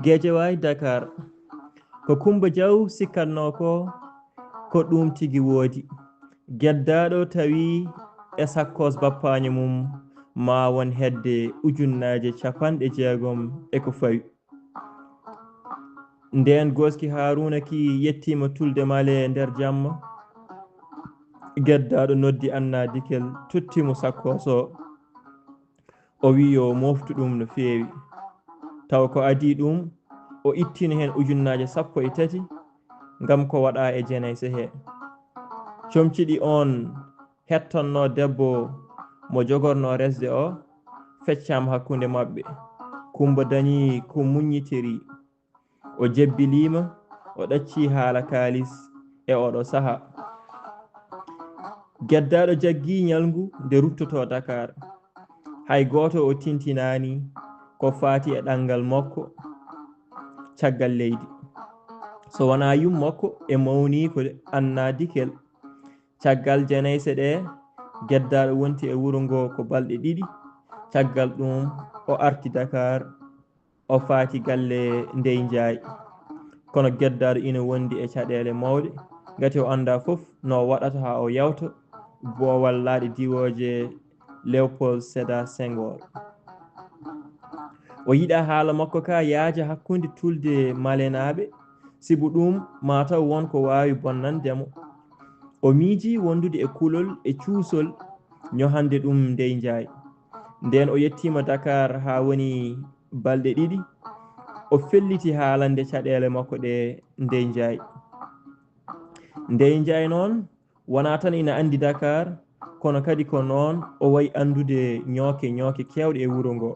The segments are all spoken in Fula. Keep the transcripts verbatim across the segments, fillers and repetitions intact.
Geejawaay, Dakar. Ko Kummba Jaw sikkatnoo ko, ko ɗuum tigi woodi. Geddaaɗo tawi e sakkoos bappaanyo mum maa won hedde ujunnaaje capanɗe jeegom e ko fawi. Ndeen gooski Haaruuna ki yettiima tulde Male nder jamma. Geddaaɗo noddi Anna Dikel, totti mo sakkoos o. O wi'i yo mooftu ɗum no feewi. Taw ko adii ɗum, o ittino heen ujunnaaje sappo e tati ngam ko waɗaa e Jenayse hee. Comci ɗi oon hettannoo debbo mo jogornoo resde o feccaama hakkunde maɓɓe. Kummba dañi ko muññitirii. O jebbiliima, o ɗaccii haala kaalis e ooɗoo sahaa. Geddaaɗo jaggii ñalngu nde ruttotoo Dakar. Hay gooto o tintinaani ko faati e ɗanngal makko caggal leydi. So wonaa yummakko e mawniiko Anna Dikel. Caggal Jenayse ɗe, Geddaaɗo wonti e wuro ngoo ko balɗe ɗiɗi. Caggal ɗum, o arti Dakar, o faati galle Ndey Njaay. Kono Geddaaɗo ina wondi e caɗeele mawɗe, ngati o anndaa fof no o waɗata haa o yawta boowal laaɗe diwooje Léopold Sédar Senghor. O yiɗaa haala makko ka yaaja hakkunde tulde Malenaaɓe, sibu ɗum maa taw won ko waawi bonnande mo. O miijii wondude e kulol e cuusol ñohande ɗum Ndey Njaay. Ndeen o yettiima Dakar haa woni balɗe ɗiɗi, o felliti haalande caɗeele makko ɗe Ndey Njaay. Ndey Njaay noon, wonaa tan ina anndi Dakar, kono kadi ko noon o wayi anndude ñooke ñooke keewɗe e wuro ngoo.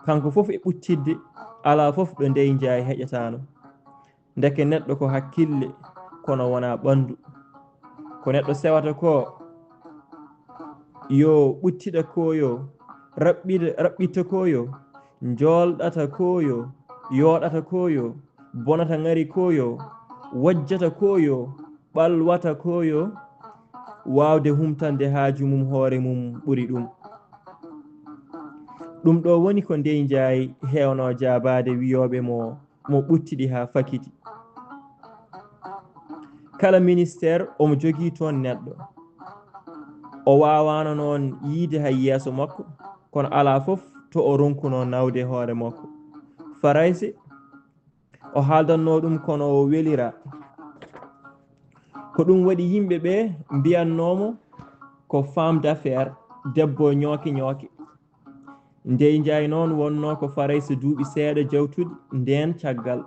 Kanko fof e ɓuttidde, alaa fof ɗo Ndey Njaay heƴataano. Ndeke neɗɗo ko hakkille, kono wonaa ɓanndu. Ko neɗɗo sewata ko, yo ɓuttida kooyo, raɓɓida, raɓɓitta kooyo, njoolɗata kooyo, yooɗata kooyo, bonata ŋari kooyo, wojjata kooyo, ɓalwata kooyo, waawde humtande haaju mum hoore mum ɓuri ɗum. Ɗum ɗo woni ko Ndey Njaay heewnoo jaabaade wiyooɓe mo, mo ɓuttiɗi haa fakiti. Kala ministeer omo jogii toon neɗɗo. O waawaano noon yiyde hay yeeso makko, kono alaa fof to o ronkunoo nawde hoore makko. Farayse, o haaldannoo ɗum kono o weliraa. Ko ɗum waɗi yimɓe ɓee mbiyatnoo mo ko femme d'affaires, debbo ñooke ñooke. Ndey Njaay noon wonnoo ko Farayse duuɓi seeɗa jawtuɗi ndeen caggal.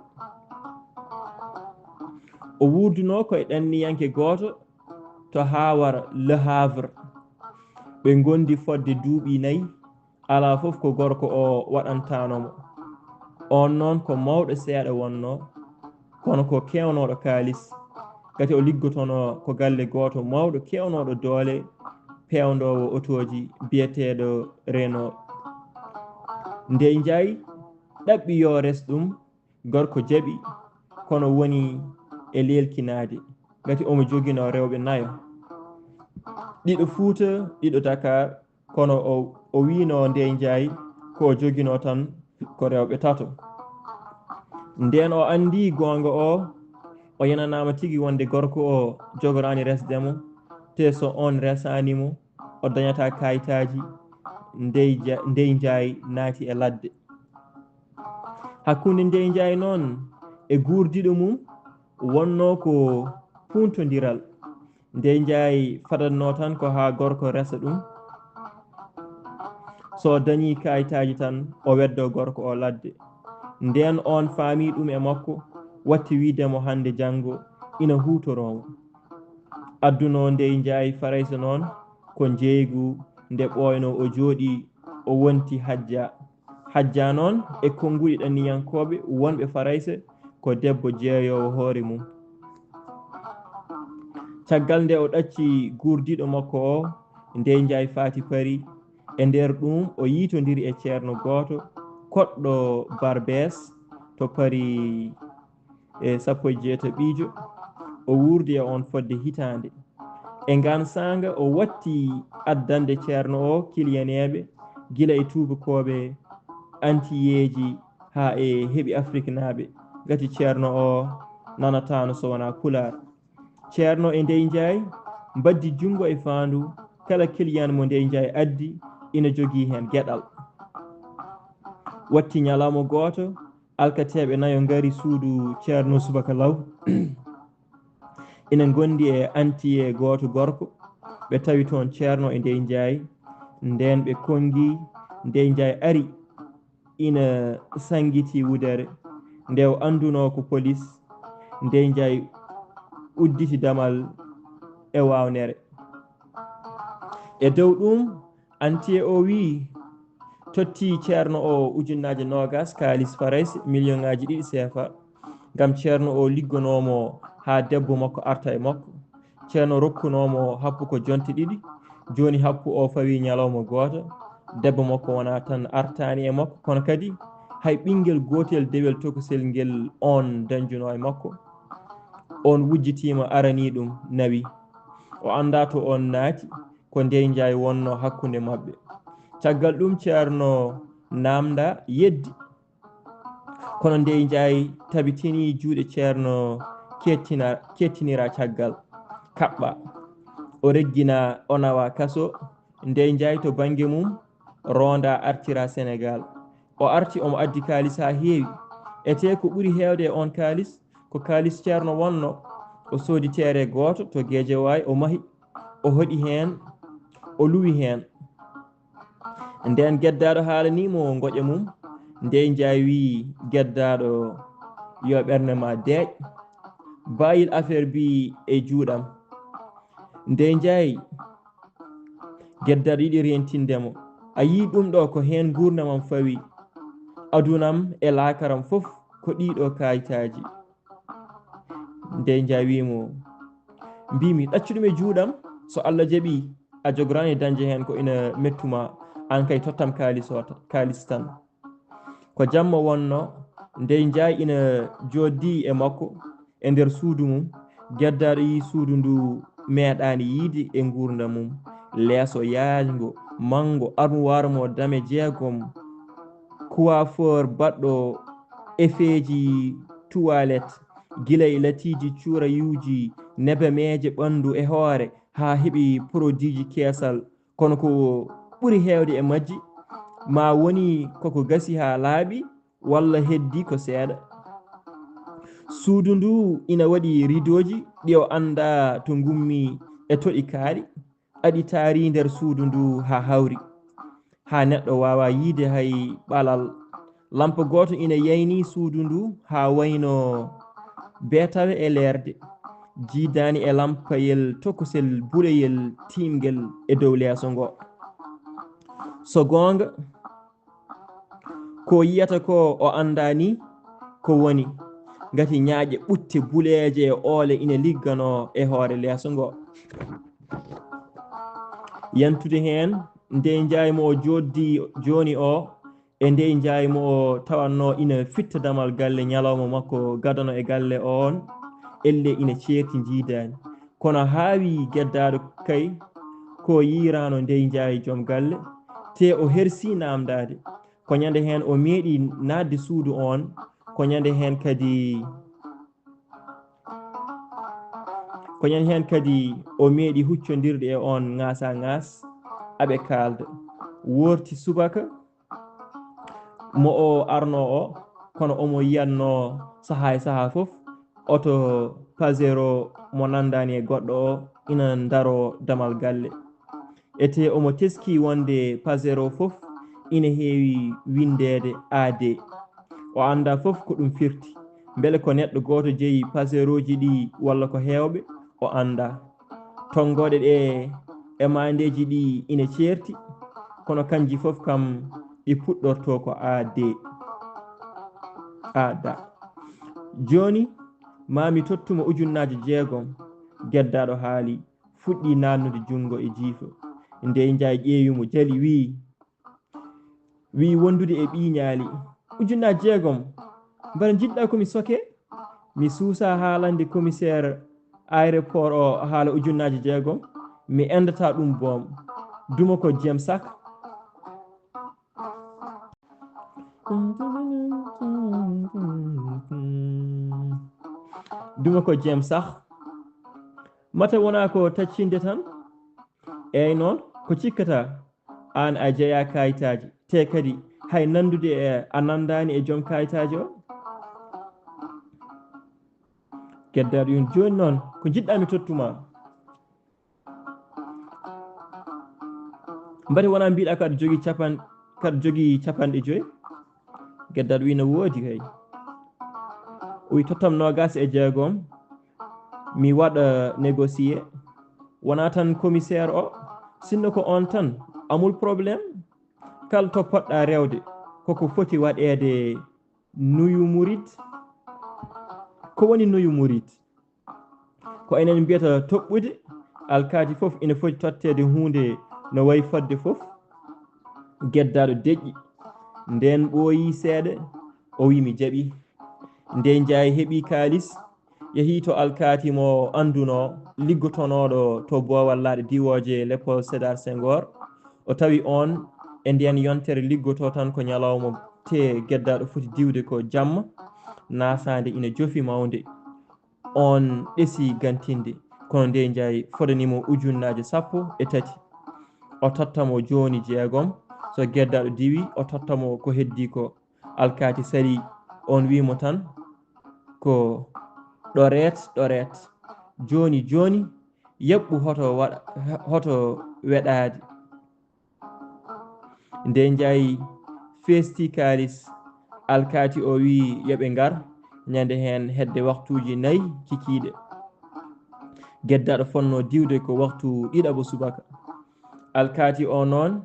O wuurdunoo ko e ɗanniyanke gooto to Haawara, Le Havre. Ɓe ngondi fodde duuɓi nayi, alaa fof ko gorko o waɗantaano mo. Oon noon ko mawɗo seeɗa wonnoo, kono ko keewnooɗo kaalis. Ngati o liggotonoo ko galle gooto mawɗo keewnooɗo doole, peewndoowo otooji biyeteeɗo Renault. Ndey Njaay ɗaɓɓi yo res ɗum, gorko jaɓi, kono woni e leelkinaade. Ngati omo joginoo rewɓe nayo. Ɗiɗo Fuuta, ɗiɗo Dakar, kono o, o wiino Ndey Njaay ko o joginoo tan ko rewɓe tato. Ndeen o anndii goonga o, o yenanaama tigi wonde gorko o jogoraani resde mo, te so oon resaani mo, o dañataa kaayitaaji. Ndey Ja-, Ndey Njaay naati e ladde. Hakkunde Ndey Njaay noon e guurdiiɗo mum wonnoo ko puuntondiral. Ndey Njaay fadatnoo tan ko haa gorko resa ɗum. So o dañii kaayitaaji tan, o weddoo gorko o ladde. Ndeen oon faamii ɗum e makko, watti wiyde mo hannde janngo ina huutoroo mo. Addunoo Ndey Njaay Farayse noon ko njeeygu, nde ɓooynoo o jooɗii, o wonti Hajja. Hajja noon e konnguɗi ɗanniyankooɓe wonɓe Farayse ko debbo jeeyoowo hoore mum. Caggal nde o ɗacci guurdiiɗo makko o, Ndey Njaay faati Pari. E nder ɗum o yiitondiri e ceerno gooto koɗɗo Barbès to Pari e sappo e jeetaɓiijo. O wuurdi e oon fodde hitaande. E ngaan saanga o watti addande ceerno o kiliyaneeɓe gila e tuubakooɓe antiyeeji haa e heɓi afriknaaɓe. Ngati ceerno o nanataano so wonaa pulaar. Ceerno e Ndey Njaay mbaddi junngo e faandu, kala kiliyan mo Ndey Njaay addi ina jogii heen geɗal. Watti ñalawma gooto, alkateeɓe nayo ngari suudu ceerno subaka law. Ina ngondi e antiye gooto gorko. Ɓe tawi toon ceerno e Ndey Njaay. Ndeen ɓe konngi, Ndey Njaay ari ina sanngiti wudere. Nde o anndunoo ko polis, Ndey Njaay udditi damal e waawnere. E dow ɗum, antiye o wii, totti ceerno o ujunnaaje noogas kaalis Farayse, miliyoŋaaji ɗiɗi seefa, ngam ceerno o liggonoomo haa debbo makko arta e makko. Ceerno rokkunoomo happu ko jonte ɗiɗi, jooni happu o fawi ñalawma gooto. Debbo makko wonaa tan artaani e makko, kono kadi hay ɓinngel gootel dewel tokosel ngel oon dañjunoo e makko. Oon wujjitiima aranii ɗum, nawi. O anndaa to oon naati, ko Ndey Njaay wonnoo hakkunde maɓɓe. Caggal ɗum ceerno naamnda yeddi. Kono Ndey Njaay tabitinii juuɗe ceerno keettina-, keettinira caggal, kaɓɓa. O reggina, o nawa kaso. Ndey Njaay to bannge mum roonda artira Senegaal. O arti omo addi kaalis haa heewi. Etee ko ɓuri heewde e oon kaalis, ko kaalis ceerno wonno. O soodi teere gooto to Geejawaay, o mahi, o hoɗi heen, o luwi heen. Ndeen geddaaɗo haalanii mo ngoƴa mum, Ndey Njaay wii geddaaɗo, yo ɓernde ma deeƴ, bayil affaire bi e juuɗam. Ndey Njaay, geddaaɗo yiɗi reentinde mo. A yii ɗum ɗo ko heen nguurndam am fawi, adunam e laakaram fof ko ɗiɗo kaayitaaji. Ndey Njaay wii mo, mbiimi ɗaccu ɗum e juuɗam, so Alla jaɓii a jogoraani dañde heen ko ina mettuma, aan kay tottam kaalis o ta-, kaalis tan. Ko jamma wonno, Ndey Njaay ina jooddii e makko e nder suudu mum. Geddaaɗo yii suudu ndu meeɗaani yiide e nguurndam mum. Leeso yaajngo, manngo, armuwaar mo dame jeegom, coiffeur baɗɗo effeeji tuwalet, gila e latiiji cuurayuuji, nebemeeje ɓanndu e hoore, haa heɓi poroduuji keesal. Kono ko ɓuri heewde e majji, maa woni koko gasi haa laaɓi, walla heddii ko seeɗa. Suudu ndu ina waɗi ridooji ɗi o anndaa to ngummi e toɗi kaaɗi, aɗi taari nder suudu ndu haa hawri, haa neɗɗo waawaa yiide hay ɓalal. Lampa gooto ina yaynii suudu ndu haa wayno beetawe e leerde, jiidaani e lampayel tokosel buleyel tiimngel e dow leeso ngo. So goonga, ko yiyata ko o anndaa ni ko woni, ngati ñaaƴe ɓutte buleeje e oole ina ligganoo e hoore leeso ngo. Yantude heen, Ndey Njaay mo o jooɗdi jooni o, e Ndey Njaay mo o tawatnoo ina fitta damal galle ñalawma makko gadano e galle oon, ellee ina ceerti, njiidaani. Kono haawi geddaaɗo kay, ko yiiraano Ndey Njaay joom galle, tee o hersii naamndaade. Ko ñande heen o meeɗi naatde suudu oon, ko ñande heen kadi, ko ñande heen kadi o meeɗi huccondirde e oon ŋaasaa-ŋaas, aɓe kaalda. Woorti subaka mo o arnoo o, kono omo yiyatnoo sahaa e sahaa fof, oto Pajero mo nanndaani e goɗɗo o ina ndaroo damal galle. Etee omo teskii wonde Pajero fof ina heewi winndeede A D. O anndaa fof ko ɗum firti. Mbele ko neɗɗo gooto jeyi Pajerooji ɗi walla ko heewɓe? O anndaa. Tonngooɗe ɗe e maandeeji ɗi ina ceerti, kono kanji fof kam ɗi puɗɗortoo ko A D. A D. Jooni, maa mi tottu mo ujunnaaje jeegom, geddaaɗo haali, fuɗɗi naatnude junngo e jiifa. Ndey Njaay ƴeewi mo jali, wii, wii wondude e ɓiiñaali. Ujunnaaje jeegom? Mbaɗa njiɗɗaa ko mi soke? Mi suusaa haalande commissaire aéroport o haala ujunnaaje jeegom. mi endataa ɗum boom. Duma ko jemsak. Duma ko jemsak. Mate wonaa ko taccinde tan? Eey noon, ko cikkataa? Aan a jeyaa kaayitaaji, te kadi hay nanndude e a nanndaani e joom kaayitaaji o. Geddaaɗo wiyi jooni noon, ko njiɗɗaa mi tottu ma? Mbate wonaa mbiɗa kaɗa jogii capan-, kaɗa jogii capanɗe joyi? Geddaaɗo wiyi no woodi kay. O wiyi tottam noogaas e jeegom, mi waɗa négocier. Wonaa tan commissaire o, sinno ko on tan, amul problème. Kala to poɗɗa rewde, koko foti waɗeede nuyu murid. Ko woni nuyu murid? Ko enen mbiyata toɓɓude, alkaati fof ina foti totteede huunde no wayi fodde fof. Geddaaɗo deƴƴi. Ndeen ɓooyi seeɗa, o wiyi mi jaɓi. Ndeye Njaay heɓi kaalis, yehi to alkaati mo anndunoo, liggotonooɗo to boowal laaɗe diwooje Léopold Sédar Senghor. O tawi oon e ndeen yontere liggotoo tan ko ñalawma, te geddaaɗo foti diwde ko jamma, naasaande ina jofi mawde. Oon ɗesi gantinde, kono Ndeye Njaay fodani mo ujunnaaje sappo e tati. O totta mo jooni jeegom, so geddaaɗo diwi, o totta mo ko heddii ko. Alkaati sali, oon wiyi mo tan ko ɗoreet, ɗoreet. Jooni, jooni, yaɓɓu hoto waɗa, hoto weɗaade. Ndeye Njaay feesti kaalis, alkaati o wiyi yo ɓe ngar ñande heen hedde waktuuji nayi kikiiɗe. Geddaaɗo fotnoo diwde ko waktu ɗiɗaɓo subaka. Alkaati o noon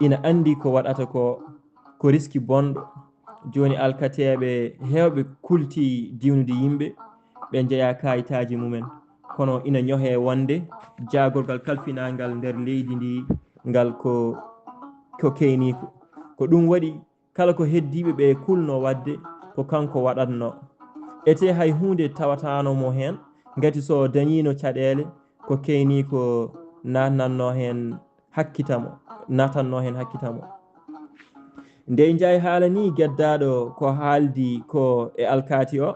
ina anndi ko waɗata ko, ko riski bonɗo. Jooni alkateeɓe heewɓe kultii diwnude yimɓe, ɓe njeyaa kaayitaaji mumen. Kono ina ñohee wonde jaagorgal kalfinaangal nder leydi ndi ngal ko, ko keyniiko. Ko ɗum waɗi kala ko heddiiɓe ɓe kulnoo waɗde, ko kanko waɗatnoo. Etee hay huunde tawataano mo heen, ngati so dañiino caɗeele, ko keyniiko naatnatnoo heen hakkitamo, naatannoo heen hakkitamo. Ndeye Njaay haalanii geddaaɗo ko haaldi ko e alkaati o,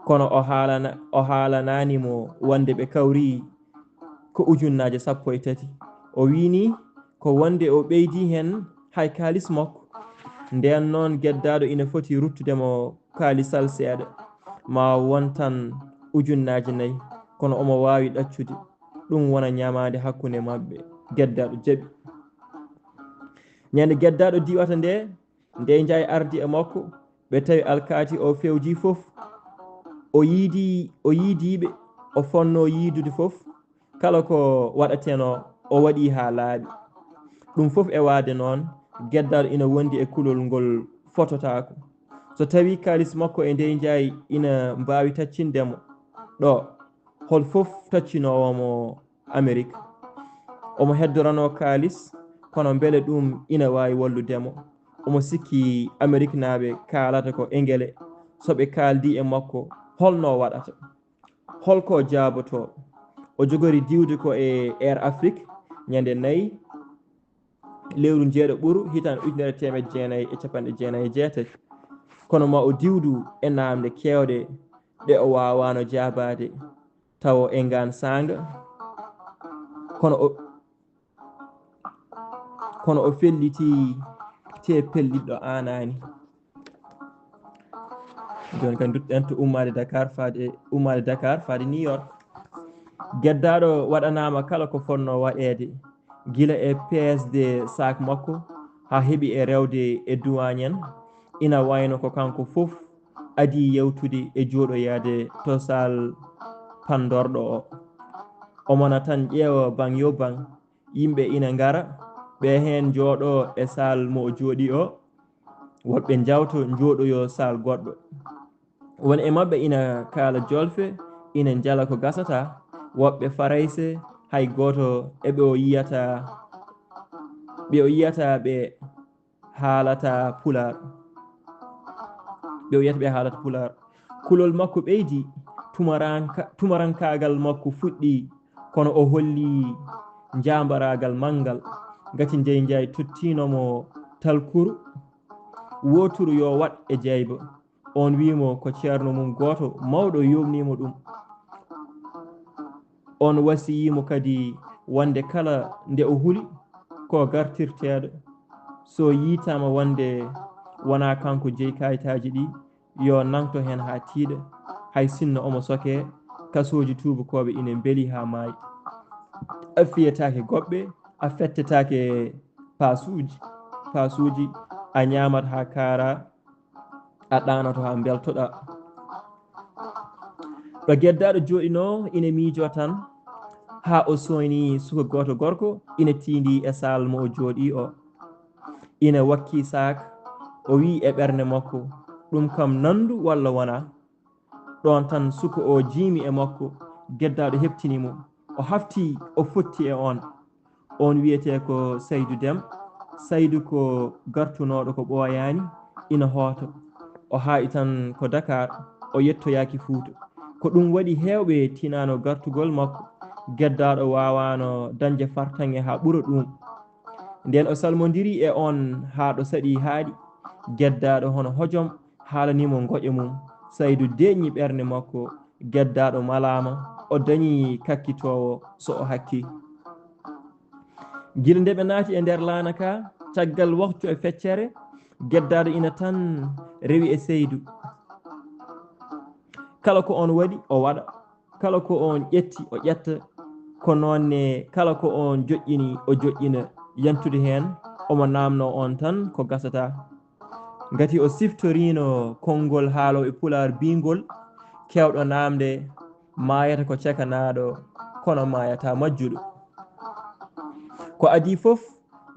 kono o haalana-, o haalanaani mo wonde ɓe kawri ko ujunnaaje sappo e tati. O wiyi ni ko wonde o ɓeydi heen hay kaalis makko. Ndeen noon geddaaɗo ina foti ruttude mo kaalisal seeɗa, ma won tan ujunnaaje nayi, kono omo waawi ɗaccude. Ɗum wona ñamaande hakkunde maɓɓe. Geddaaɗo jaɓi. Ñande geddaaɗo diwata nde, Ndeye Njaay ardi e makko, ɓe tawi alkaati o fewji fof. O yiidi, o yiidiiɓe, o fonnoo yiidude fof. Kala ko waɗatenoo, o waɗi haa laaɓi. Ɗum fof e waade noon, geddaaɗo ina wondi e kulol ngol fototaako. So tawii kaalis makko e Ndeye Njaay ina mbaawi taccinde mo ɗo, hol fof taccinoowo mo Amerik. Omo heddoranoo kaalis, kono mbele ɗum ina waawi wallude mo? Omo sikki Ameriknaaɓe kaalata ko Engele. So ɓe kaaldii e makko, hol no waɗata? Hol ko jaabotoo? O jogori diwde ko e Air Afrique ñande nayi, lewru njeeɗo ɓuru, hitaande ujunere teemedde jeenayi e capanɗe jeenayi e jeetati. Kono ma o diwdu e naamnde keewɗe ɗe o waawaano jaabaade, tawo e ngaan saanga. Kono o, kono o fellitii te pelliɗɗo aanaani. Jooni kadi ndutɗen to ummaade Dakar faade, ummaade Dakar faade New York. Geddaaɗo waɗanaama kala ko fotnoo waɗeede, gila e peesde saak makko haa heɓi e rewde e duwaañ en. Ina wayno ko kanko fof adii yewtude e jooɗoyaade to saal panndorɗo o. Omo na tan ƴeewa baŋ yo baŋ. Yimɓe ina ngara, ɓe heen njooɗoo e saal mo o jooɗii o, woɓɓe njawto njooɗoyoo saal goɗɗo. Won e maɓɓe ina kaala jolfe, ina njala ko gasata, woɓɓe Farayse, hay gooto e ɓe o yiyata, ɓe o yiyata ɓe haalata Pulaar. Ɓe o yiyata ɓe haalata Pulaar. Kulol makko ɓeydi, tumaranka-, tumarankaagal makko fuɗɗi kono o holli njaambaraagal manngal. Ngati Njey Njaay tottiino mo talkuru wooturu yo waɗ e Jayba. On wi'i mo ko ceerno mum gooto mawɗo yooɓnii mo ɗum. On wasiyii mo kadi wonde kala nde o huli ko gartirteeɗo. So yiitaama wonde wonaa kanko jeyi kayitaaji ɗi, yo nangto heen haa tiiɗa, hay sinno omo sokee, kasooji tuubakooɓe ina mbeli haa maayi. A fiyetaake goɓɓe, a fettetaake paasuuji, paasuuji, a ñaamat haa kaaraa, a ɗaanoto haa mbeltoɗaa. Ɗo geddaaɗo jooɗinoo ina miijoo tan, haa o sooynii suka gooto gorko ina tiindii e saal mo o jooɗii o. Ina wakkii saak, o wi'i e ɓernde makko, ɗum kam nanndu walla wonaa? Ɗoon tan suka o jiimi e makko, geddaaɗo heɓtini mo. O haftii, o fotti e oon. Oon wiyetee ko Saydu Dem. Saydu ko gartunooɗo ko ɓooyaani, ina hooto. O haaɗi tan ko Dakar, o yettoyaaki Fuuta. Ko ɗum waɗi heewɓe tinaano gartugol makko. Geddaaɗo waawaano dañde fartaŋŋe haa ɓura ɗuum. Ndeen o salmondirii e oon haa ɗo saɗi haaɗi, geddaaɗo hono hojom haalanii mo ngoƴa mum. Saydu deeƴni ɓernde makko, geddaaɗo malaama, o dañi kakkitoowo so o hakkii. Gila nde ɓe naati e nder laana ka, caggal waktu e feccere, geddaaɗo ina tan rewi e Saydu. Kala ko oon waɗi, o waɗa. Kala ko oon ƴetti, o ƴetta. Ko noon ne kala ko oon joƴƴini, o joƴƴina. Yantude heen, omo naamnoo oon tan ko gasataa. Ngati o siftoriino konngol haalooɓe Pulaar biyngol, keewɗo naamnde maayata ko cekanaaɗo, kono maayataa majjuɗo. Ko adii fof,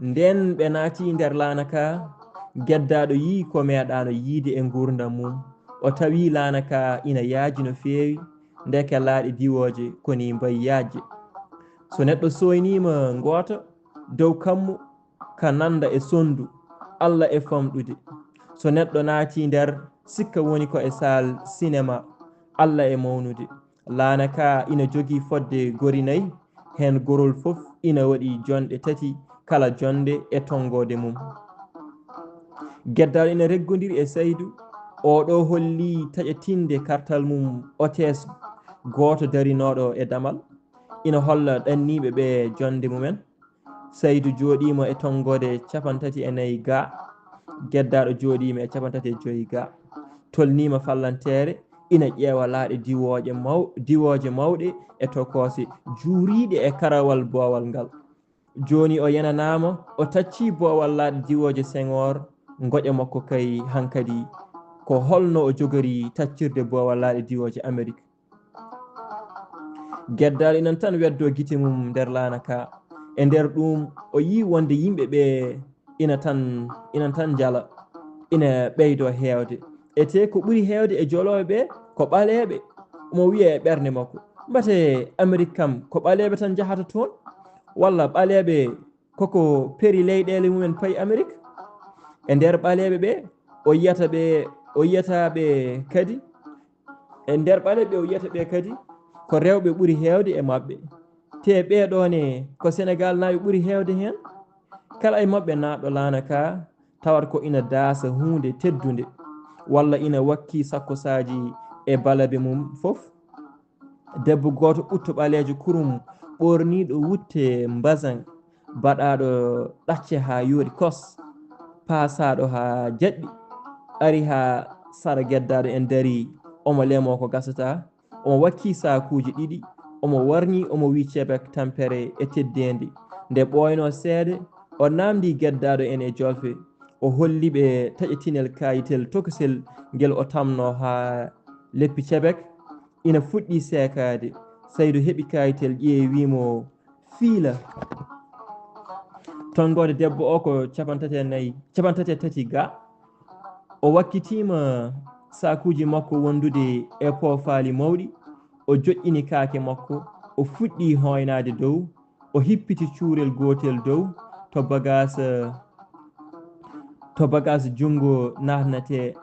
ndeen ɓe naati nder laana ka, geddaaɗo yii ko meeɗaano yiide e nguurndam mum. O tawi laana ka ina yaaji no feewi, ndeke laaɗe diwooje ko nii mbayi yaajde. So neɗɗo sooyniima ngoota dow kammu, ka nanda e sonndu, Alla e famɗude. So neɗɗo naati nder, sikka woni ko e saal sinema, Alla e mawnude. Laana ka ina jogii fodde gori nayi, heen gorol fof ina waɗi jonɗe tati, kala jonde e tonngoode mum. Geddaaɗo ina reggondiri e Saydu, oo ɗoo holli taƴatinde kartal mum otees gooto darinooɗo e damal, ina holla ɗanniiɓe ɓe jonde mumen. Saydu jooɗiima e tonngoode cappanɗe tati e nayi ga, geddaaɗo jooɗiima e cappanɗe tati e joyi ga. Tolniima fallanteere, ina ƴeewa laaɗe diwooje maw-, diwooje mawɗe e tokoose, juuriiɗe e karawal boowal ngal. Jooni o yenanaama, o taccii boowal laaɗe diwooje Seŋoor, ngoƴa makko kay hankadi. Ko holno o jogori taccirde boowal laaɗe diwooje Amerik? Geddaaɗo inan tan weddoo gite mum nder laana ka. E nder ɗum, o yii wonde yimɓe ɓe ina tan, inan tan njala, ina ɓeydoo heewde. E te ko ɓuri heewde e jolooɓe ɓe ko ɓaleeɓe. Omo wiya e ɓernde makko, mbate Amerik kam ko ɓaleeɓe tan njahata toon? Walla ɓaleeɓe koko peri leyɗeele mumen payi Amerik? E nder ɓaleeɓe ɓe, o yiyata ɓe, o yiyata ɓe kadi, e nder ɓaleeɓe o yiyata ɓe kadi, ko rewɓe ɓuri heewde e maɓɓe. Te ɓee ɗoo ne, ko Senegaalnaaɓe ɓuri heewde heen? Kala e maɓɓe naatɗo laana ka, tawata ko ina daasa huunde teddunde, walla ina wakkii sakkosaaji e balabe mum fof. Debbo gooto ɓutto ɓaleejo kurum, ɓoorniiɗo wutte mbasaŋ, baɗaaɗo ɗacce haa yooɗi kos, paasaaɗo haa jaɓɓi, ari haa sara geddaaɗo en darii, omo lemoo ko gasataa, omo wakkii saakuuji ɗiɗi, omo warñi, omo wiyi cebek tampere e teddeendi. Nde ɓooynoo seeɗa, o naamndii geddaaɗo en e jolfe, o holli ɓe taƴetinel kaayitel tokosel ngel o tamnoo haa leppi cebek, ina fuɗɗii seekaade. Saydu heɓi kaayitel, ƴeewi mo fiila. Tonngoode debbo o ko cappanɗe tati e nayi, cappanɗe tati e tati ga. O wakkitiima saakuuji makko wondude e poofaali mawɗi. O joƴƴini kaake makko. O fuɗɗii hooynaade dow. O hippiti cuurel gootel dow to bagaas, to bagaas junngo naatnatee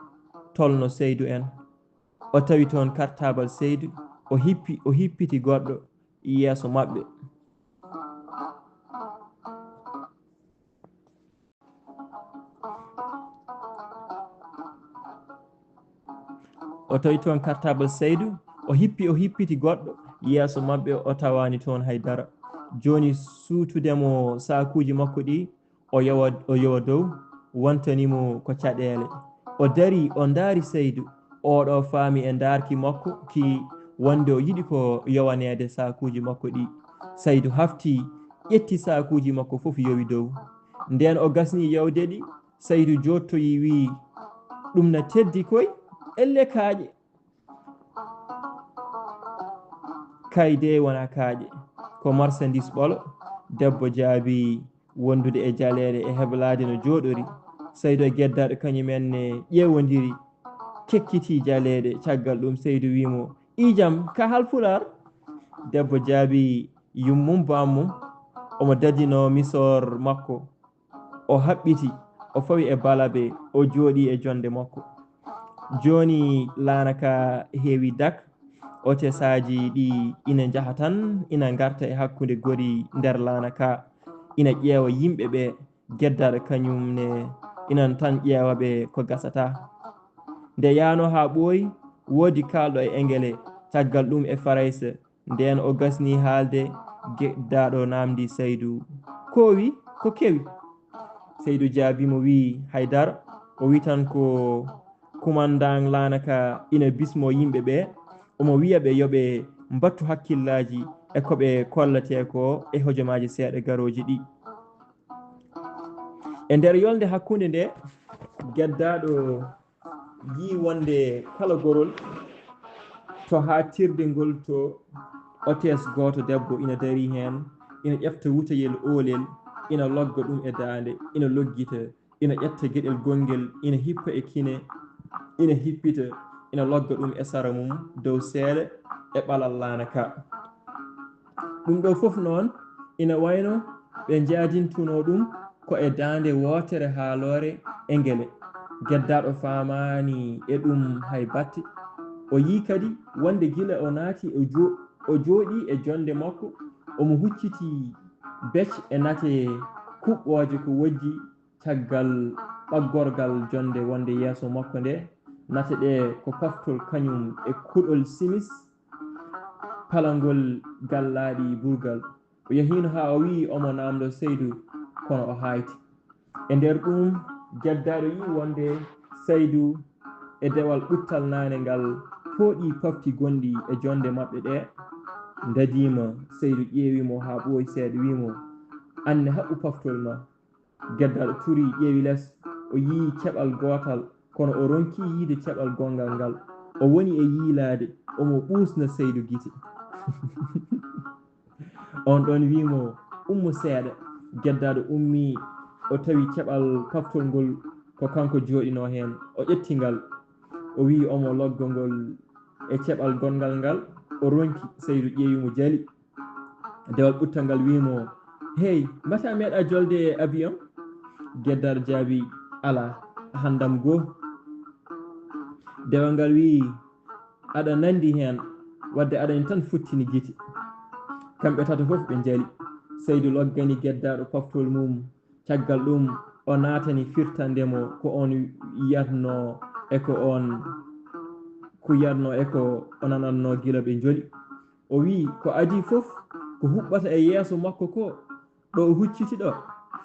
tolno Saydu en. O tawi toon kartaabal Saydu, o hippi, o hippiti goɗɗo, yeeso maɓɓe. O tawi toon cartable Saydu, o hippi, o hippiti goɗɗo yeeso maɓɓe, o tawaani toon hay dara. Jooni suutude mo saakuuji makko ɗi, o yowa, o yowa dow, wontani mo ko caɗeele. O dari, o ndaari Saydu. Oɗo faami e ndaarki makko ki wonde o yiɗi ko yowaneede saakuuji makko ɗi. Saydu hafti, ƴetti saakuuji makko fof yowi dow. Ndeen o gasni yowde ɗi, Saydu jooɗtoyi wiyi, "Ɗum na teddi koy, elle kaaƴe." Kay de wona kaaƴe, ko marchandise ɓolo. Debbo jaabi wondude e jaleeɗe e heblaade no jooɗori. Saydu e Geddaaɗo kañum en ne ƴeewondiri, kekkiti jaleeɗe. Caggal ɗum Saydu wii mo, "Iijam, ka hal Pulaar?" Debbo jaabi yummum bammum, omo dadinoo misoor makko. O haɓɓiti, o fawi e balabe, o jooɗii e jonde makko. Jooni laana ka heewi dak, otesaaji ɗi ina njaha tan, ina ngarta e hakkunde gori nder laana ka, ina ƴeewa yimɓe ɓe. Geddaaɗo kañum ne inan tan ƴeewa ɓe ko gasata. Nde yaano haa ɓooyi, woodi kaalɗo e Engele, caggal ɗum e Farayse. Ndeen o gasni haalde, Geddaaɗo naamndi Saydu, "Ko wi? Ko kewi?" Saydu jaabii mo, wii, "Hay dara." O wii tan ko kumandaŋ laana ka ina bismoo yimɓe ɓe, omo wiya ɓe yo ɓe mbattu hakkillaaji e ko ɓe kolletee ko e hojomaaji seeɗa garooji ɗi. E nder yolnde hakkunde nde, Geddaaɗo yii wonde kala gorol to haaɗtirde ngol to otees gooto debbo ina darii heen, ina ƴefta wutayel oolel, ina logga ɗum e daande, ina loggita, ina ƴetta geɗel gongel, ina hippa e kine, ina hippita, ina logga ɗum e sara mum dow seeɗa e ɓalal laana ka. Ɗum ɗo fof noon ina wayno ɓe njaadintunoo ɗum ko e daande wootere haaloore e ngele. Geddaaɗo faamaani e ɗum hay batte. O yii kadi wonde gila o naati o jo-, o jooɗii e jonde makko, omo hucciti bec e nate kuɓɓooje ko wojji caggal ɓaggorgal jonde wonde yeeso makko nde. Nate ɗe ko paftol kañum e kuɗol simis palangol gallaaɗi burgal. O yahiino haa o wiyi omo naamndo Saydu, kono o haayti. E nder ɗum, Geddaaɗo yii wonde Saydu e dewal ɓuttal naane ngal pooɗi pafti gonɗi e jonde maɓɓe ɗe, ndadiima. Saydu ƴeewi mo haa ɓooyi seeɗa, wii mo, "Aan ne haɓɓu paftol ma." Geddaaɗo turi, ƴeewi les, o yii ceɓal gootal, kono o ronki yiide ceɓal gonngal ngal. O woni e yiilaade, omo ɓuusna Saydu gite. On ɗon wii mo, "Ummo seeɗa." Geddaaɗo ummii, o tawi ceɓal paftol ngol ko kanko jooɗinoo heen. O ƴetti ngal, o wii omo logga ngol e ceɓal gonngal ngal, o ronki, Saydu ƴeewi mo jali. Dewal ɓuttal ngal wii mo, "Hey, mbata meeɗa jolde e avion?" Geddaaɗo jaabi, "Alaa, handam goo." Dewal ngal wii, "Aɗa nanndi heen, wadde aɗa en tan futtini gite." Kamɓe tato fof ɓe njali. Saydu loggani Geddaaɗo paftol mum. Caggal ɗum, o naatani firtande mo ko on yiyatnoo e ko on kuyatnoo e ko o nanatnoo gila ɓe njoli. O wii, "Ko adii fof, ko huɓɓata e yeeso makko ko, ɗo o hucciti ɗo,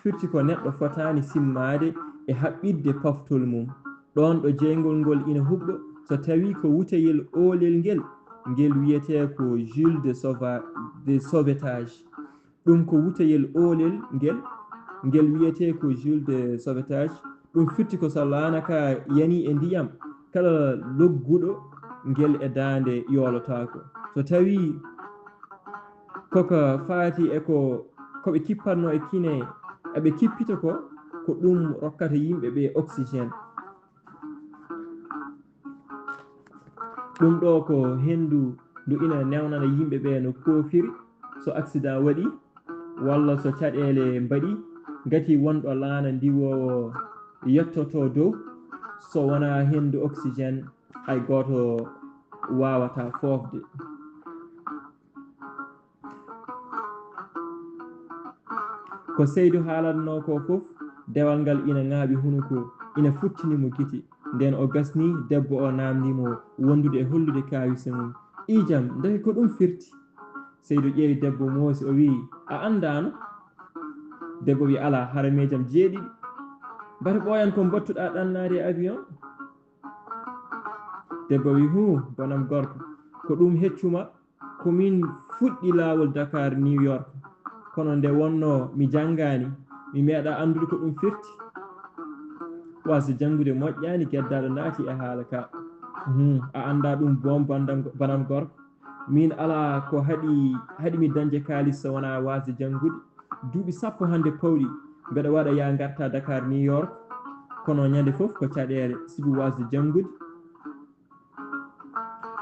firti ko neɗɗo fotaani simmaade e haɓɓitde paftol mum. Ɗoon ɗo jeyngol ngol ina huɓɗo, so tawii ko wuteyel oolel ngel, ngel wiyetee ko Jules de Sauva-, de Sauvetage. Ɗum ko wuteyel oolel ngel, ngel wiyetee ko Jules de Sauvetage. Ɗum firti ko so laana ka yanii e ndiyam, kala logguɗo ngel e daande yoolotaako. So tawii ko ko faati e ko, ko ɓe kippatnoo e kine, eɓe kippita ko, ko ɗum rokkata yimɓe ɓe oxygène." Ɗum ɗo ko henndu ndu ina newnana yimɓe ɓe no koofiri so accident waɗi, walla so caɗeele mbaɗi, ngati wonɗo laana ndiwoowo yettoto dow, so wonaa henndu oxygène, hay gooto waawata foofde. Ko Seydu haalatnoo ko fof, dewal ngal ina ŋaaɓi hunuko, ina futtini mo gite. Ndeen o gasnii, debbo o naamndii mo wondude e hollude kaawise mum. "Iijam, ndeke ko ɗum firti?" Seydu ƴeewi debbo, moosi, o wiyi, "A anndaano?" Debbo wiyi, "Alaa, hara miijam jeeɗiɗi. Mbate ɓooyan ko mbattuɗaa ɗannaade e avion?" Debbo wiyi, "Huu, bonam gorko, ko ɗum heccuma, ko min fuɗɗi laawol Dakar New York. Kono nde wonnoo mi janngaani, mi meeɗaa anndude ko ɗum firti." Waasde janngude moƴƴaani, geddaaɗo naati e haala ka. "Hum, a anndaa ɗum boom, bandam-, banam gorko. Min alaa ko haɗi, haɗi mi dañde kaalis so wonaa waasde janngude. Duuɓi sappo hannde pawɗi, mbeɗa waɗa yaa ngarta Dakar New York. Kono ñande fof ko caɗeele, sibu waasde janngude."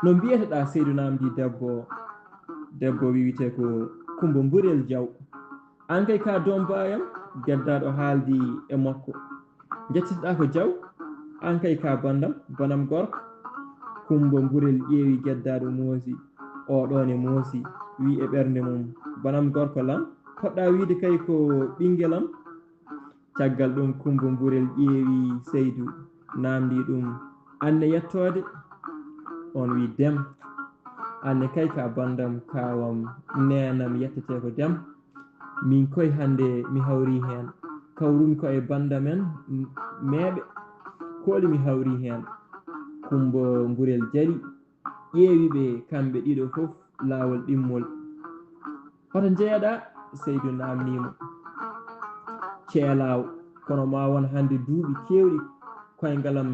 "No mbiyeteɗaa?" Seydu naamndii debbo o. Debbo o wiyetee ko Kummba Mburel Jaw. "Aan kay ka doom baayam," geddaaɗo haaldi e makko. "Njetteteɗaa ko Jaw? Aan kay ka bandam, banam gorko." Kummba Mburel ƴeewi geddaaɗo moosi, o ɗoon e moosi, wiyi e ɓernde mum, "Banam gorko lan, poɗɗaa wiyde kay ko ɓinngelam." Caggal ɗum, Kummba Mburel ƴeewi Seydu, naamndii ɗum, "Aan ne yettoode?" Oon wiyi, "Dem." "Aan ne kay ka bandam, kaawam, neenam yettetee ko Dem. Min koy hannde mi hawrii heen. Kawrumi ko e bandam en, m-, meeɓe. Kooli mi hawrii heen?" Kummba Mburel jali, ƴeewi ɓe kamɓe ɗiɗo fof laawol ɗimmol. "Hoto njeyaɗaa?" Seydu naamnii mo. "Ceelaaw, kono ma won hannde duuɓi keewɗi koyngalam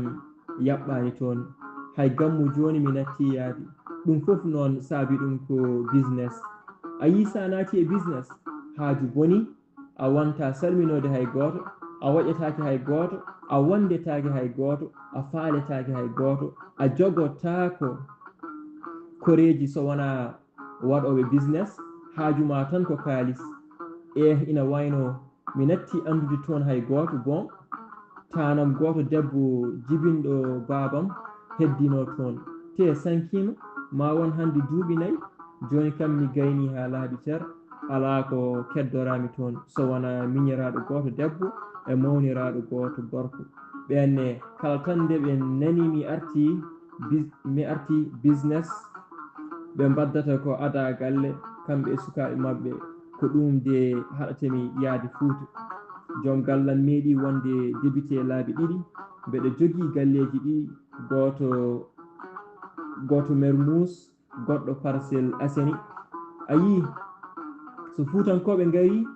yaɓɓaani toon. Hay gammu jooni mi nattii yaade. Ɗum fof noon saabi ɗum ko business. A yii, so a naati e business, haaju boni, a wonta salminoode hay gooto, a waƴataake hay gooto, a wondetaake hay gooto, a faaletaake hay gooto, a jogotaako koreeji so wonaa waɗooɓe business, haaju ma tan ko kaalis." Eh, ina wayno mi natti anndude toon hay gooto. Bon, taanam gooto debbo jibinɗo baabam heddino toon. Tee sankiima, ma won hannde duuɓi nayi. Jooni kam mi gaynii haa laaɓi cer, alaa ko keddoraami toon, so wonaa miñiraaɗo gooto debbo e mawniraaɗo gooto gorko. Ɓeen ne, kala tan nde ɓe nani mi artii bis-, mi artii business, ɓe mbaddata ko ada galle, kamɓe e sukaaɓe maɓɓe. Ko ɗum de haɗata mi yahde Fuuta. Joom gallam meeɗi wonde député laabi ɗiɗi. Mbeɗa jogii galleeji ɗiɗi, gooto, gooto Mermoz, goɗɗo Parcelles Assainies. A yii, so Fuutankooɓe ngarii,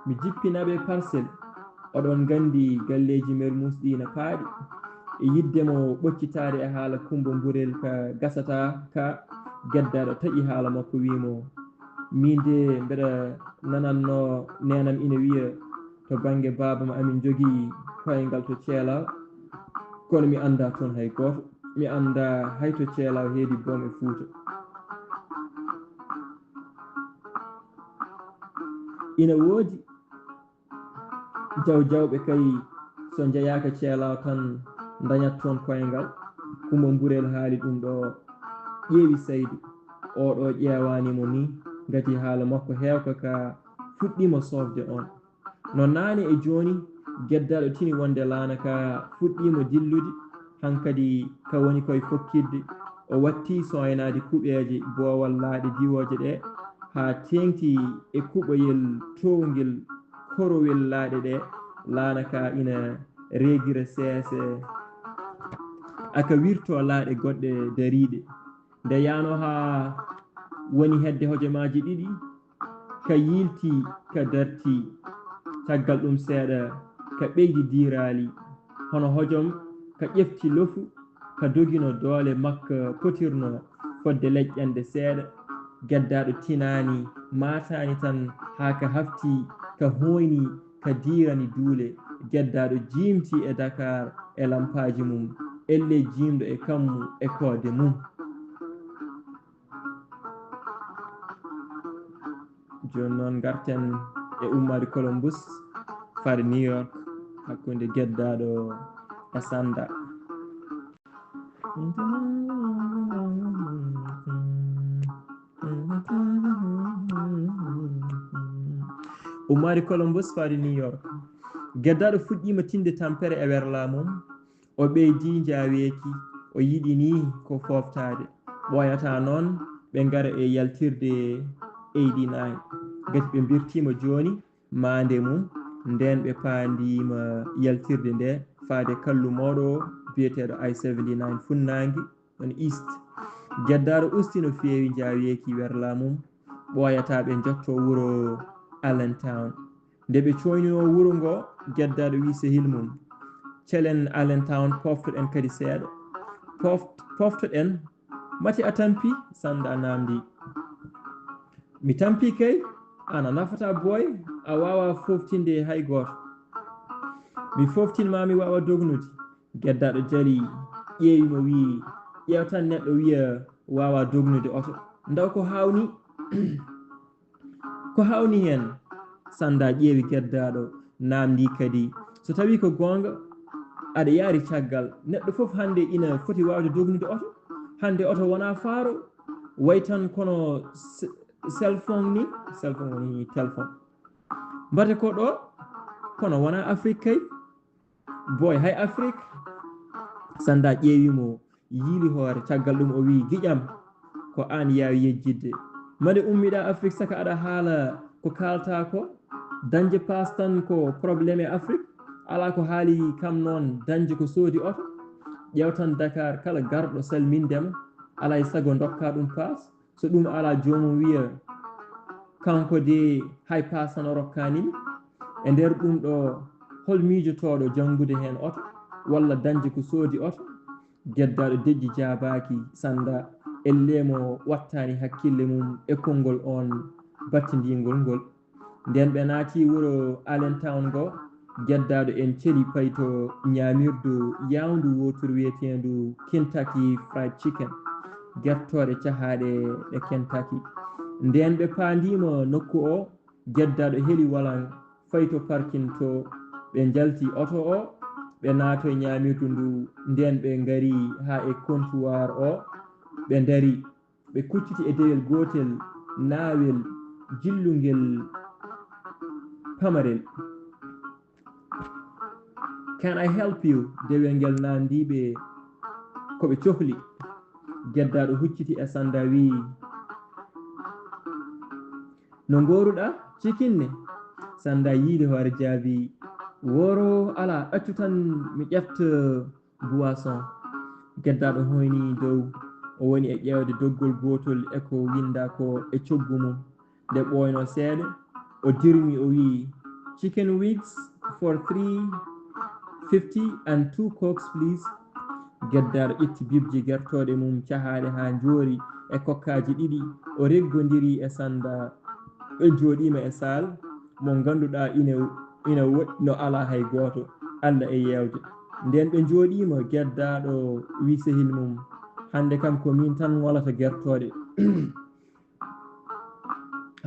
mi jippina ɓe Parcelles. Oɗon nganndi galleeji Mermoz ɗi na paaɗi. E yiɗde mo ɓoccitaade e haala Kummba Mburel ka gasataa ka, geddaaɗo taƴi haala makko, wii mo, "Miin de mbeɗa nanannoo neenam ina wiya to bannge baabam amin njogii koyngal to Ceelaaw, kono mi anndaa toon hay gooto. Mi anndaa hay to Ceelaaw heedi boom e Fuuta." Ina woodi jaw jawɓe kay, so njeyaaka Ceelaaw tan ndañat toon koyngal. Kummba Mburel haali ɗum ɗo, ƴeewi Saydu. Oo ɗo ƴeewaani mo ni, ngati haala makko heewka ka fuɗɗiima soofde oon. No naane e jooni, geddaaɗo tini wonde laana ka fuɗɗiima dillude, hankadi ka woni koye fokkitde. O watti sooynaade kuɓeeje boowal laaɗe diwooje ɗe, haa teeŋti e kuɓoyel toowngel korowel laaɗe ɗe. Laana ka ina reegira seese, aka wirtoo laaɗe goɗɗe dariiɗe. Nde yaano haa woni hedde hojomaaji ɗiɗi, ka yiilti, ka darti, caggal ɗum seeɗa, ka ɓeydi diiraali, hono hojom ka ƴefti lofu, ka dogino doole makka potirno fodde leƴƴande seeɗa. Geddaaɗo tinaani, maataani tan, haa ka hafti, ka hooyni, ka diirani duule. Geddaaɗo jiimti e Dakar e lampaaji mum, ellee jiimɗo e kammu e koode mum. Jooni noon, ngarten e ummaade Columbus fare New York, hakkunde geddaaɗo e Sanda. Ummaade Columbus faade New York. Geddaaɗo fuɗɗiima tinde tampere e werlaa mum. O ɓeydi njaaweeki, o yiɗi nii ko fooftaade. Ɓooyataa noon ɓe ngara e yaltirde eighty-nine. Ngati ɓe mbirtiima jooni maande mum, ndeen ɓe paandiima yaltirde nde faade kallu mawɗo biyeteeɗo I seventy-nine Funnaange, on East. Geddaaɗo usti no feewi njaaweeki werlaa mum, ɓooyataa ɓe njotto wuro Allentown. Nde ɓe cooynunoo wuro ngo, geddaaɗo wii sehil mum, "Celen Allentown, pooftoɗen kadi seeɗa." "Pooft-, pooftoɗen? Mati a tampi?" Sanda naamndi. "Mi tampi kay, an a nafataa boy, a waawaa fooftinde hay gooto." "Mi fooftin ma mi waawa dognude." Geddaaɗo jali, ƴeewi mo, wii, "Ƴeew tan neɗɗo wiya waawaa dognude oto. Ndaw ko haawnii." "Ko haawnii heen?" Sanda ƴeewi geddaaɗo, naamndi kadi, "So tawii ko goonga, aɗa yaari caggal. Neɗɗo fof hannde ina foti waawde dognude oto. Hannde oto wonaa faaro, way tan kono se-, cell phone ni, cell phone woni téléphone. Mbate ko ɗo, kono wonaa Afrik kay." "Boy, hay Afrik?" Sanda ƴeewi mo, yiili hoore, caggal ɗum o wii, "Giƴam, ko aan yaawi yejjitde. Mande ummiɗaa Afrik saka aɗa haala ko kaaltaa ko? Dañde paas tan ko problème e Afrik? Alaa ko haali kam noon dañde ko soodi oto? Ƴeew tan Dakar, kala garɗo salminde ma, alaa e sago ndokkaa ɗum paas. So ɗum alaa, joomum wiya, kanko de hay paas tan o rokkaani mi. E nder ɗum ɗo, hol miijotooɗo janngude heen oto walla dañde ko soodi oto?" Geddaaɗo deƴƴi jaabaaki Sanda, ellee mo wattaani hakkille mum e konngol oon battindiingol ngol. Ndeen ɓe naati wuro Allentown ngo, geddaaɗo en celi payi to ñaamirdu yaawndu wooturu wiyeteendu Kentucky Fried Chicken, gertooɗe cahaaɗe ɗe Kentucky. Ndeen ɓe paandiima nokku o, geddaaɗo heli walan fayi to parking to, ɓe njalti oto o, ɓe naatoyi ñaamirdu ndu. Ndeen ɓe ngari haa e comptoir o, ɓe ndarii. Ɓe kucciti e dewel gootel, naawel, jillungel, pamarel. "Can I help you?" Dewel ngel naamndii ɓe ko ɓe cohli. Geddaaɗo hucciti e Sanda, wii, "No ngooruɗaa, cikinne?" Sanda yiili hoore, jaabii, "Wooro alaa, accu tan mi ƴefta boisson." Geddaaɗo hoyni dow, o woni e ƴeewde doggol gootol e ko winndaa ko e coggu mum. Nde ɓooynoo seeɗa, o dirmi, o wii, "Chicken wings for three fifty and two Cokes, please." Geddaaɗo ƴetti bibji gertooɗe mum cahaaɗe haa njoori e kokkaaji ɗiɗi, o reggondiri e Sanda. Ɓe njooɗiima e saal mo ngannduɗaa ina, ina woɗɗi, no alaa hay gooto, Alla e yeewde. Ndeen ɓe njooɗiima, geddaaɗo wii sehil mum, "Hannde kam ko miin tan ŋolata gertooɗe."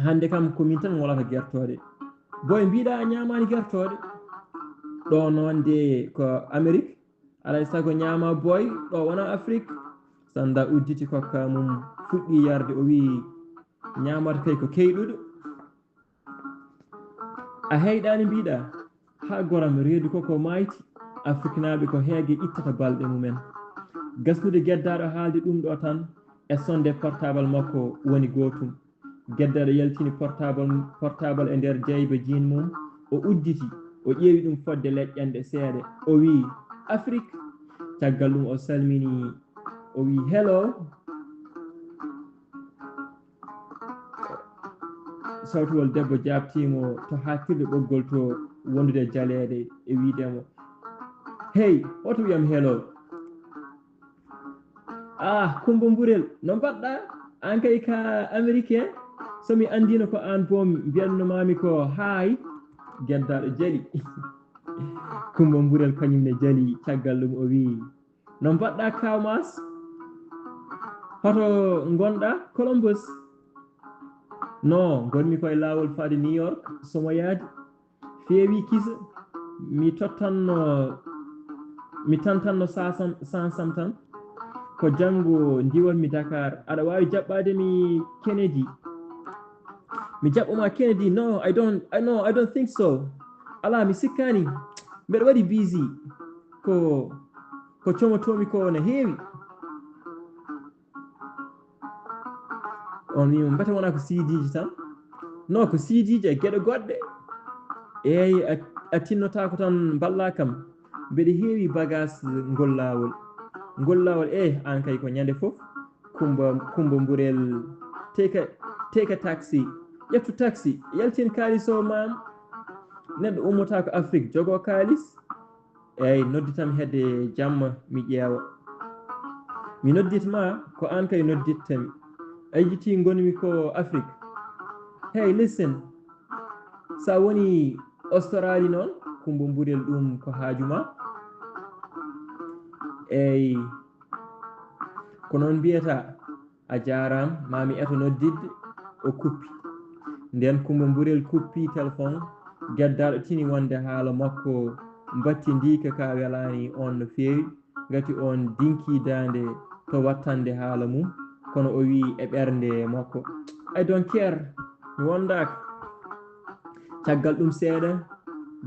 "Hannde kam ko miin tan ŋolata gertooɗe." "Boy, mbiɗa a ñaamaani gertooɗe?" "Ɗo noon de ko Amerik, alaa e sago ñaama boy, ɗo wona Afrik." Sanda udditi kokka mum, fuɗɗi yarde, o wii, "Ñaamata kay ko keyɗuɗo." "A heyɗaani mbiɗa?" "Haa goram, reedu ko ko maayti, Afriknaaɓe ko heege ittata balɗe mumen." Gasnude geddaaɗo haalde ɗum ɗo tan, e sonde portable makko woni gootum. Geddaaɗo yaltini portable, portable e nder jayba jean mum, o udditi, o ƴeewi ɗum fodde leƴƴanɗe seeɗa, o wii, "Afrik." Caggal ɗum o salmini, o wii, "Hello." Sawtuwol debbo jaabtiimo to haaɗtirde ɓoggol to wondude jaleeɗe e wiide mo, "Hey, hoto wiyam hello." "Ah, Kumba Mburel, no mbaɗɗaa? Aan kay ka Américain. So mi anndiino ko aan boom, mbiyatno maami ko haay." Geddaaɗo jali. Kumba Mburel kañum ne jali, caggal ɗum o wii, "No mbaɗɗaa, Kaaw Maas? Hoto ngonɗaa?" "Columbus." "No, ngonmi ko e laawol faade New York, so mo yaadi." "Feewi kisa, mi tottanno, mi tantanno saasam, sansam tan. Ko janngo ndiwanmi Dakar. Aɗa waawi jaɓɓaade mi Kennedy?" Mi jaɓɓo ma Kennedy. No, I don't, I, no, I don't think so. Ala, mi sikkani. Mbeɗa waɗi busy. Ko, ko comotomi ko no heewi. On wiimo, mbete wona ko C D ji tan? No, ko C D ji e geɗe goɗɗe. Eyi, a, a tinnotaako tan mballa kam. Mbeɗa heewi bagage ngol laawol. Ngol laawol, eh, an kay ko ñande fof. Kumba, Kumba Mburel, take a, take a taxi. Ƴettu taxi, yaltin kaalis o, maam. Neɗɗo ummata ko Afrique, jogo kaalis. Eyi, nodditam hedde jamma, mi ƴeewa. Mi noddit ma, ko an kay noddittami. A yejjiti ngonmi ko Afrique. Hey, listen. Sa woni Australie noon, Kumba Mburel, ɗum ko haaju ma. Eyi, ko noon mbiyata. A jaaraama, maa mi eto noddidde. O kuppi. Ndeen Kumba Mburel kuppi telefon, geddaaɗo tini wonde haala makko mbattindiika ka welaani oon no feewi, ngati oon dinkii daande to wattande haala mum, kono o wiyi e ɓernde makko, "I don't care, mi wondaaka." Caggal ɗum seeɗa,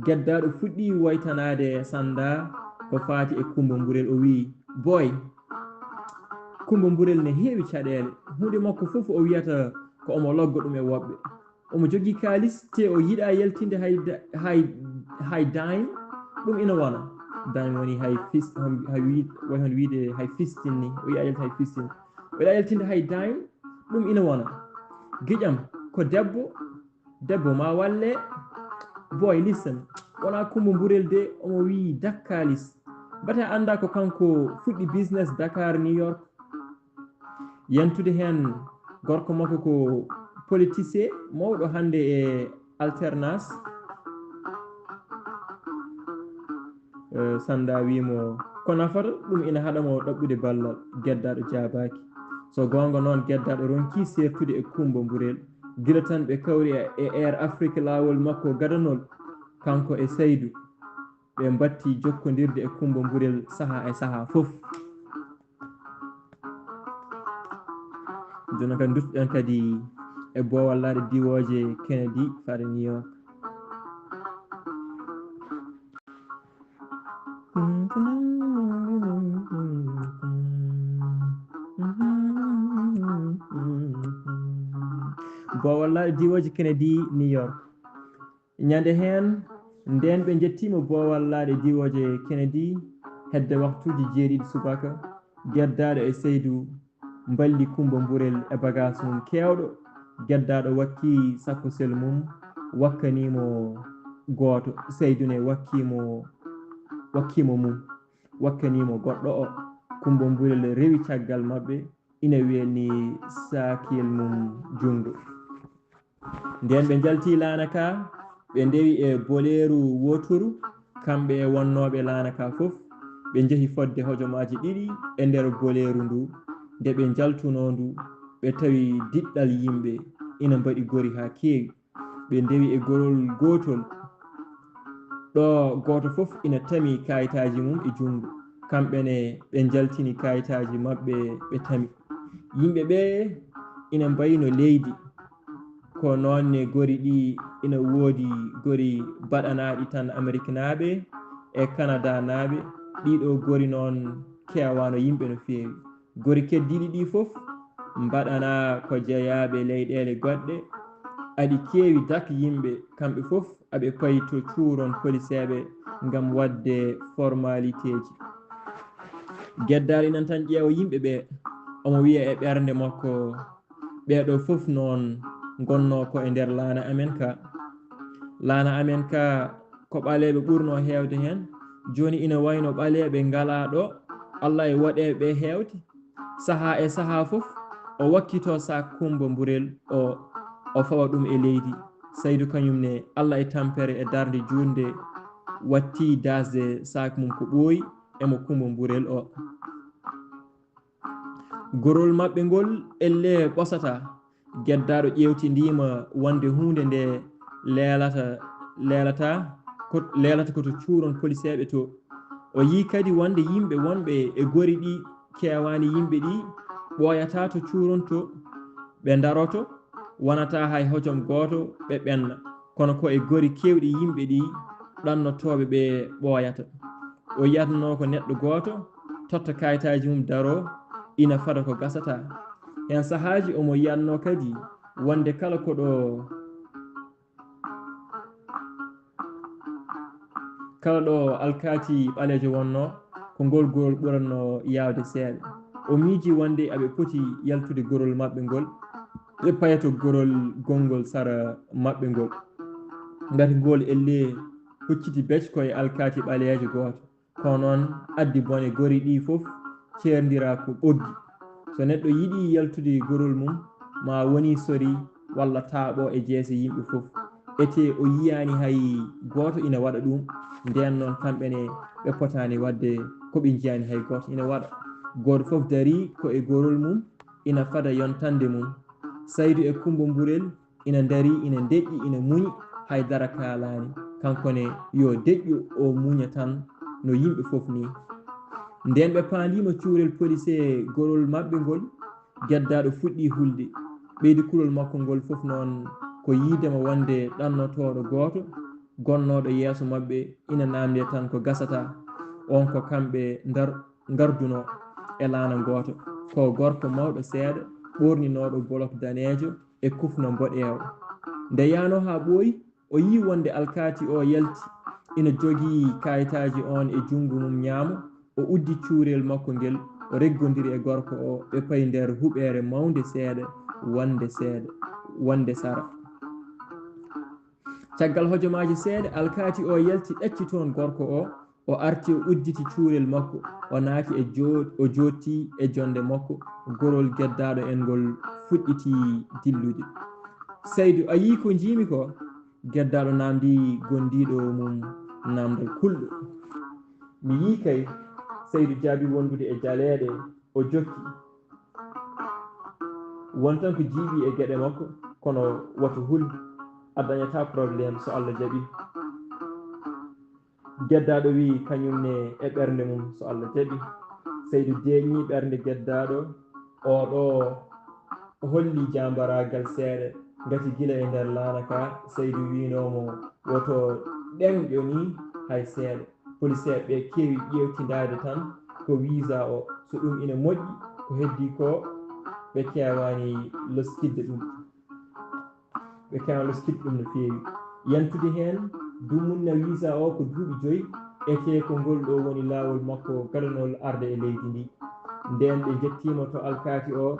geddaaɗo fuɗɗii woytanaade Sannda ko faati e Kumba Mburel, o wiyi, "Boy, Kumba Mburel ne heewi caɗeele. Huunde makko fof o wiyata ko omo logga ɗum e woɓɓe. Omo jogii kaalis, te o yiɗaa yaltinde hay da-, hay, hay dime. Ɗum ina wona." Dime woni hay fis-, hon-, hay wi-, way hono wiyde hay fistin ni. O yiɗaa yaltinde hay fistin. O yiɗaa yaltinde hay dime. Ɗum ina wona. Giƴam ko debbo, debbo ma walle. Boy, listen. Wona Kumba Mburel de, omo wiyi dak kaalis. Mbata annda ko kanko fuɗɗi business Dakar, New York. Yantude heen gorko makko ko politicien mawɗo hannde e alternance. Eh, Sannda wiimo, ko nafata? Ɗum ina haɗa mo ɗaɓɓude ballal. Geddaaɗo jaabaaki. So goonga noon, geddaaɗo ronki seertude e Kumba Mburel. Gila tan ɓe kawri e, e Air Afrique laawol makko gadanol, kanko e Saydu. Ɓe mbatti jokkondirde e Kumba Mburel sahaa e sahaa fof. Jooni kadi nduttoɗen kadi e boowallaaɗe diwooje Kennedy fare New York. Boowallaaɗe diwooje Kennedy New York. Ñande heen, ndeen ɓe njettiima boowallaaɗe diwooje Kennedy hedde waktuuji jeeɗiɗi subaka, geddaaɗo e Saydu mballi Kumba Mburel e bagaas mum keewɗo. Geddaaɗo wakki sakkosel mum, wakkanii mo gooto, Saydu ne wakkii mo, wakkii mo mum, wakkanii mo goɗɗo o. Kumba Mburel rewi caggal maɓɓe, ina welni saakiyel mum junngo. Ndeen ɓe njalti laana ka, ɓe ndewi e boleeru wooturu, kamɓe e wonnooɓe laana ka fof. Ɓe njehi fodde hojomaaji ɗiɗi e nder boleeru ndu. Nde ɓe njaltunoo ndu, ɓe tawi diɗɗal yimɓe ina mbaɗi gori haa keewi. Ɓe ndewi e gorol gootol, ɗo gooto fof ina tami kaayitaaji mum e junngo. Kamɓe ne ɓe njaltini kaayitaaji maɓɓe, ɓe tami. Yimɓe ɓe ina mbayno leydi. Ko noon ne gori ɗi ina woodi gori baɗanaaɗi tan Ameriknaaɓe e Kanadanaaɓe. Ɗiɗo gori noon keewaano yimɓe no feewi. Gori keddiiɗi ɗi fof mbaɗanaa ko jeyaaɓe leyɗeele goɗɗe. Aɗi keewi dak yimɓe, kamɓe fof aɓe payi to cuuron poliseeɓe ngam waɗde formaliteeji. Geddaaɗo inan tan ƴeewa yimɓe ɓe, omo wiya e ɓernde makko, "Ɓeeɗo fof noon ngonnoo ko e nder laana amen ka. Laana amen ka ko ɓaleeɓe ɓurnoo heewde heen. Jooni ina wayno ɓaleeɓe ngalaa ɗo, Alla e woɗeeɓe ɓe heewde." Sahaa e sahaa fof, o wakkitoo saak Kummba Mburel o, o fawa ɗum e leydi. Saydu kañum ne, Alla e tampere e darnde juutnde, watti daasde saak mum ko ɓooyi e mo Kummba Mburel o. Gorol maɓɓe ngol ellee ɓosataa. Geddaaɗo ƴeewtindiima wonde huunde nde leelata, leelata ko, leelata ko to cuuron poliseeɓe to. O yii kadi wonde yimɓe wonɓe e gori ɗi keewaani yimɓe ɗi ɓooyataa to cuuron to. Ɓe ndaroto, Wonata hay hojom gooto ɓe ɓenna, kono ko e gori keewɗi yimɓe ɗi ɗannotooɓe ɓe ɓooyata. O yiyatnoo ko neɗɗo gooto totta kayitaaji mum daroo, ina fada ko gasata. Heen sahaaji omo yiyatnoo kadi wonde kala ko ɗo kala ɗo alkaati ɓaleejo wonnoo, ko ngol gorol ɓuratnoo yaawde seeɗa. O miijii wonde aɓe poti yaltude gorol maɓɓe ngol, ɓe payato gorol gonngol sara maɓɓe ngol. Ngati ngol ellee hucciti bec ko e alkaati ɓaleejo gooto. Kono noon addi bone gori ɗi fof ceerndira ko ɓoggi. So neɗɗo yiɗi yaltude gorol mum, ma woni sori walla taaɓo e jeese yimɓe fof. Etee o yiyaani hay gooto ina waɗa ɗum, ndeen noon kamɓe ne ɓe potaani waɗde ko ɓe njiyaani hay gooto ina waɗa. Gooto fof darii ko e gorol mum, ina fada yontande mum. Saydu e Kummba Mburel ina ndarii, ina ndeƴƴi, ina muñi, hay dara kaalaani. Kanko ne yo deƴƴu, o muña tan no yimɓe fof ni. Ndeen ɓe paandiima cuurel police gorol maɓɓe ngol, Geddaaɗo fuɗɗii hulde. Ɓeydi kulol makko ngol fof noon ko yiide mo wonde ɗannotooɗo gooto gonnooɗo yeeso maɓɓe ina naamndee tan ko gasata. Oon ko kamɓe ndar-, ngardunoo e laana gooto. Ko gorko mawɗo seeɗa, ɓoorninooɗo bolok daneejo e kufna mboɗeewo. Nde yahnoo haa ɓooyi, o yii wonde alkaati o yalti, ina jogii kayitaaji oon e junngo mum ñaamo, o uddi cuurel makko ngel, o reggondiri e gorko o, ɓe payi nder huɓeere mawnde seeɗa, wonde seeɗa, wonde sara. Caggal hojomaaji seeɗa, alkaati o yalti, ɗacci toon gorko o, o arti, o udditi cuurel makko, o naati e joo-, o jooɗti e jonde makko, gorol geddaaɗo en ngol fuɗɗiti dillude. Saydu, a yii ko njiimi ko? Geddaaɗo naamndi gondiiɗo mum naamndal kulɗo. Mi yii kay, Saydu jaabi wondude e jaleeɗe, o jokki. Won tan ko jiiɓi e geɗe makko, kono wata hul, a dañataa problème so Allah jaɓi. Geddaaɗo wiyi kañum ne e ɓernde mum so Allah jaɓi. Saydu deeƴni ɓernde geddaaɗo, o ɗo holli jaambaraagal seeɗa, ngati gila e nder laana ka, Saydu wiynoo mo woto ɗeŋƴo ni hay seeɗa. Poliseeɓe ɓe keewi ƴeewtindaade tan ko visa o, so ɗum ina moƴƴi, ko heddii ko ɓe keewaani loskidde ɗum. Ɓe keewaani loskidde ɗum no feewi. Yantude heen, dumunna visa o ko duuɓi joyi, etee ko ngol ɗo woni laawol makko gadanol arde e leydi ndi. Ndeen ɓe njettiima to alkaati o,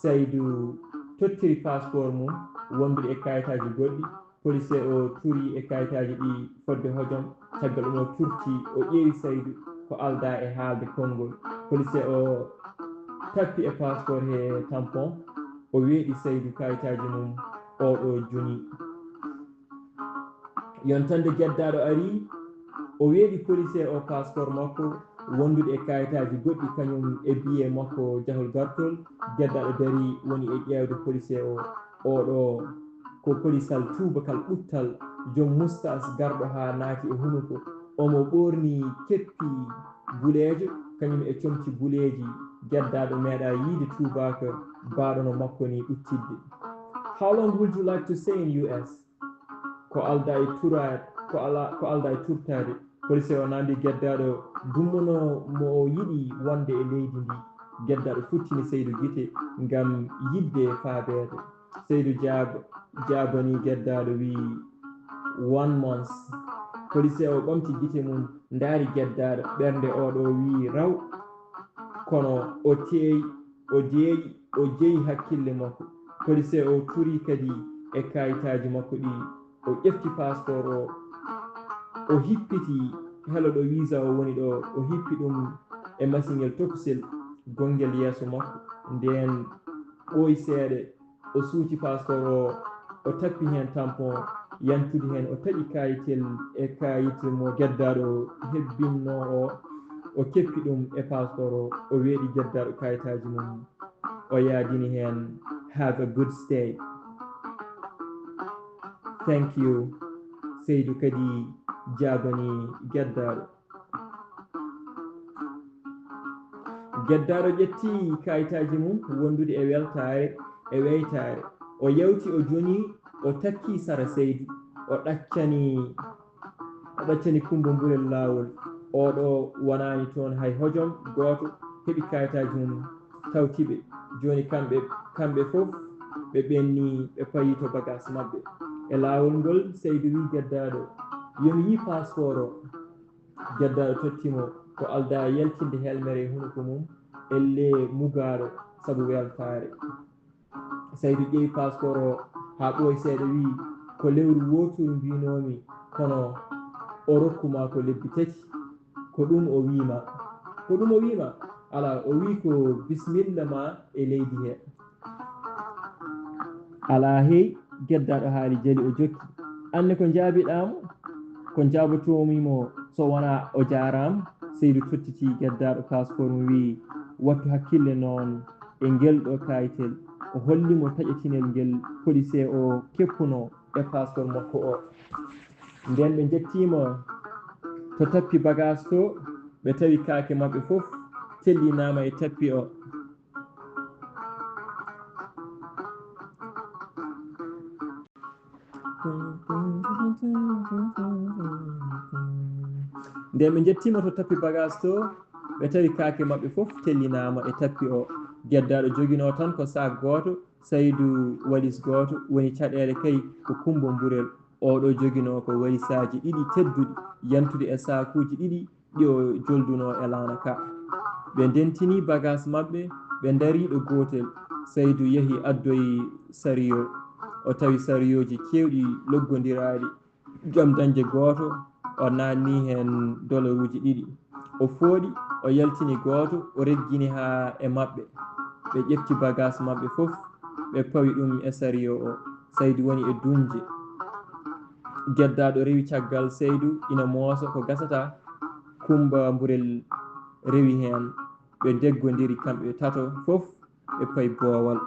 Saydu tottiri passeport mum wondude e kayitaaji goɗɗi. Poliseeɓe o turi e kayitaaji ɗi fodde hojom. Caggal ɗum o turti, o ƴeewi Saydu ko aldaa e haalde konngol. Poliseeɓe o tappi e passeport he tampon, o weeɗi Saydu kayitaaji mum, oo ɗo joni. Yontande geddaaɗo ari, o weeɗi poliseeɓe o passeport makko, wondude e kayitaaji goɗɗi kañum e billet makko jahol gartol. Geddaaɗo dari woni e ƴeewde poliseeɓe o. Oo ɗo ko polisal tuubakal ɓuttal, joom mustaas garɗo haa naati e hunuko. Omo ɓoorni keppi buleejo, kañum e comci buleeji. Geddaaɗo meeɗaa yiide tuubaaka baaɗo no makko ni ɓuttidde. "How long would you like to stay in U S?" Ko aldaa e turaade, ko ala, ko aldaa e turtaade. Poliseeɓe o naamndi geddaaɗo dummuno mo o yiɗi wonde e leydi ndi. Geddaaɗo futtini Saydu gite ngam yiɗde faabeede. Saydu jaab-, jaabani geddaaɗo wiyi, "One month." Poliseeɓe o ɓamti gite mum, ndaari geddaaɗo, ɓernde oo ɗo wiyi, "Raw." Kono o teey, o deeƴi, o jeyi hakkille makko. Poliseeɓe o turi kadi e kayitaaji makko ɗi. O ƴefti passeport o, o hippiti helo ɗo visa o woni ɗo, o hippi ɗum e masiŋel tokusel gongel yeeso makko. Ndeen ɓooyi seeɗa, o suuti passeport o, o tappi heen tampon, yantude heen o taƴi kayitel e kayit mo geddaaɗo hebbinnoo o, o keppi ɗum e passeport o, o weeɗi geddaaɗo kayitaaji mum. O yaadini heen, "Have a good stay." "Thank you." Seydu kadi jaabani geddaaɗo. Geddaaɗo ƴetti kayitaaji mum wondude e weltaare e weytaare. O yawti, o joni, o takki sara Seydu. O ɗaccani, o ɗaccani Kumba Mburel laawol. Oɗo wonaani toon hay hojom gooto, heɓi kayitaaji mum, tawti ɓe. Jooni kamɓe, kamɓe fof ɓe ɓenni, ɓe payi to bagaas maɓɓe. E laawol ngol, Seydu wi, "Geddaaɗo, yo mi yii paaspoor o." Geddaaɗo totti mo ko aldaa yaltinde helmere e hunuko mum, ellee mugaaɗo sabu weltaare. Saydu ƴeewi paaspoor o haa ɓooyi seeɗa, wiyi, "Ko lewru wooturu mbiynoomi, kono o rokku ma ko lebbi tati. Ko ɗum o wiyi ma?" "Ko ɗum o wiyi ma?" "Alaa, o wiyi ko bismilla ma e leydi he." "Alaa hey," Geddaaɗo haali jali, o jokki. "Aan ne ko njaabiɗaa mo?" "Ko njaabotoomi mo so wonaa o jaaraama?" Seydu tottiti Geddaaɗo paaspoor mo, wiyi, "Wattu hakkille noon e ngel ɗo kaayitel." O holli mo taƴetinel ngel polisee o keppunoo e paaspoor makko o. Ndeen ɓe njettiima to tappi bagaas to, ɓe tawi kaake maɓɓe fof tellinaama e tappi o. Ndeen ɓe njettiima to tappi bagaas to, ɓe tawi kaake maɓɓe fof tellinaama e tappi o. Geddaaɗo joginoo tan ko saak gooto, Saydu walis gooto, woni caɗeele kay ko Kummba Mburel. Oɗo joginoo ko walisaaji ɗiɗi tedduɗi, yantude e saakuuji ɗiɗi ɗi o joldunoo e laana ka. Ɓe ndentini bagaas maɓɓe, ɓe ndarii ɗo gootel. Saydu yehi addoyi sariyo. O tawi sariyooji keewɗi loggondiraaɗi. Joom dañde gooto, o naatni heen dolaruuji ɗiɗi. O fooɗi, o yaltini gooto, o reggini haa e maɓɓe. Ɓe ƴefti bagaas maɓɓe fof, ɓe pawi ɗum e sariyo o. Saydu woni e duñde. Geddaaɗo rewi caggal Saydu, ina moosa ko gasata. Kummba Mburel rewi heen. Ɓe ndeggondiri kamɓe tato fof, ɓe payi boowal.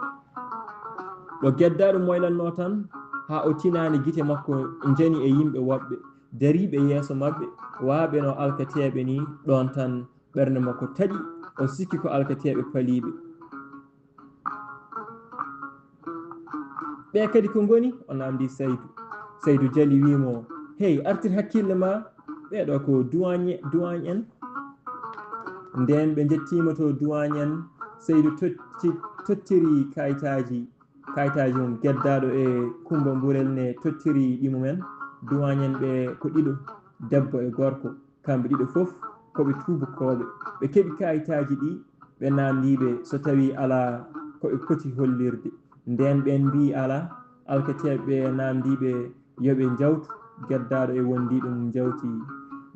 Ɗo Geddaaɗo moylannoo tan, haa o tinaani gite makko njani e yimɓe woɓɓe dariiɓe yeeso maɓɓe, waaɓe no alkateeɓe nii, ɗoon tan ɓernde makko taƴi, o sikki ko alkateeɓe paliiɓe. "Ɓee kadi ko ngoni?" o naamndii Saydu. Saydu jali, wii mo, "Hey, artir hakkille ma, ɓee ɗoo ko duwaañ, duwaañ en." Ndeen ɓe njettiima to duwaañ en, Saydu totti, tottiri kayitaaji, kayitaaji mum. Geddaaɗo e Kummba Mburel ne tottiri ɗi mumen. Duwaañ en ɓe ko ɗiɗo, debbo e gorko. Kamɓe ɗiɗo fof ko ɓe tuubakooɓe. Ɓe keɓi kayitaaji ɗi, ɓe naamndii ɓe so tawii alaa ko ɓe poti hollirde. Ndeen ɓeen mbii alaa, alkateeɓe ɓe naamndii ɓe yo ɓe njawtu. Geddaaɗo e wondiiɓe mum njawti,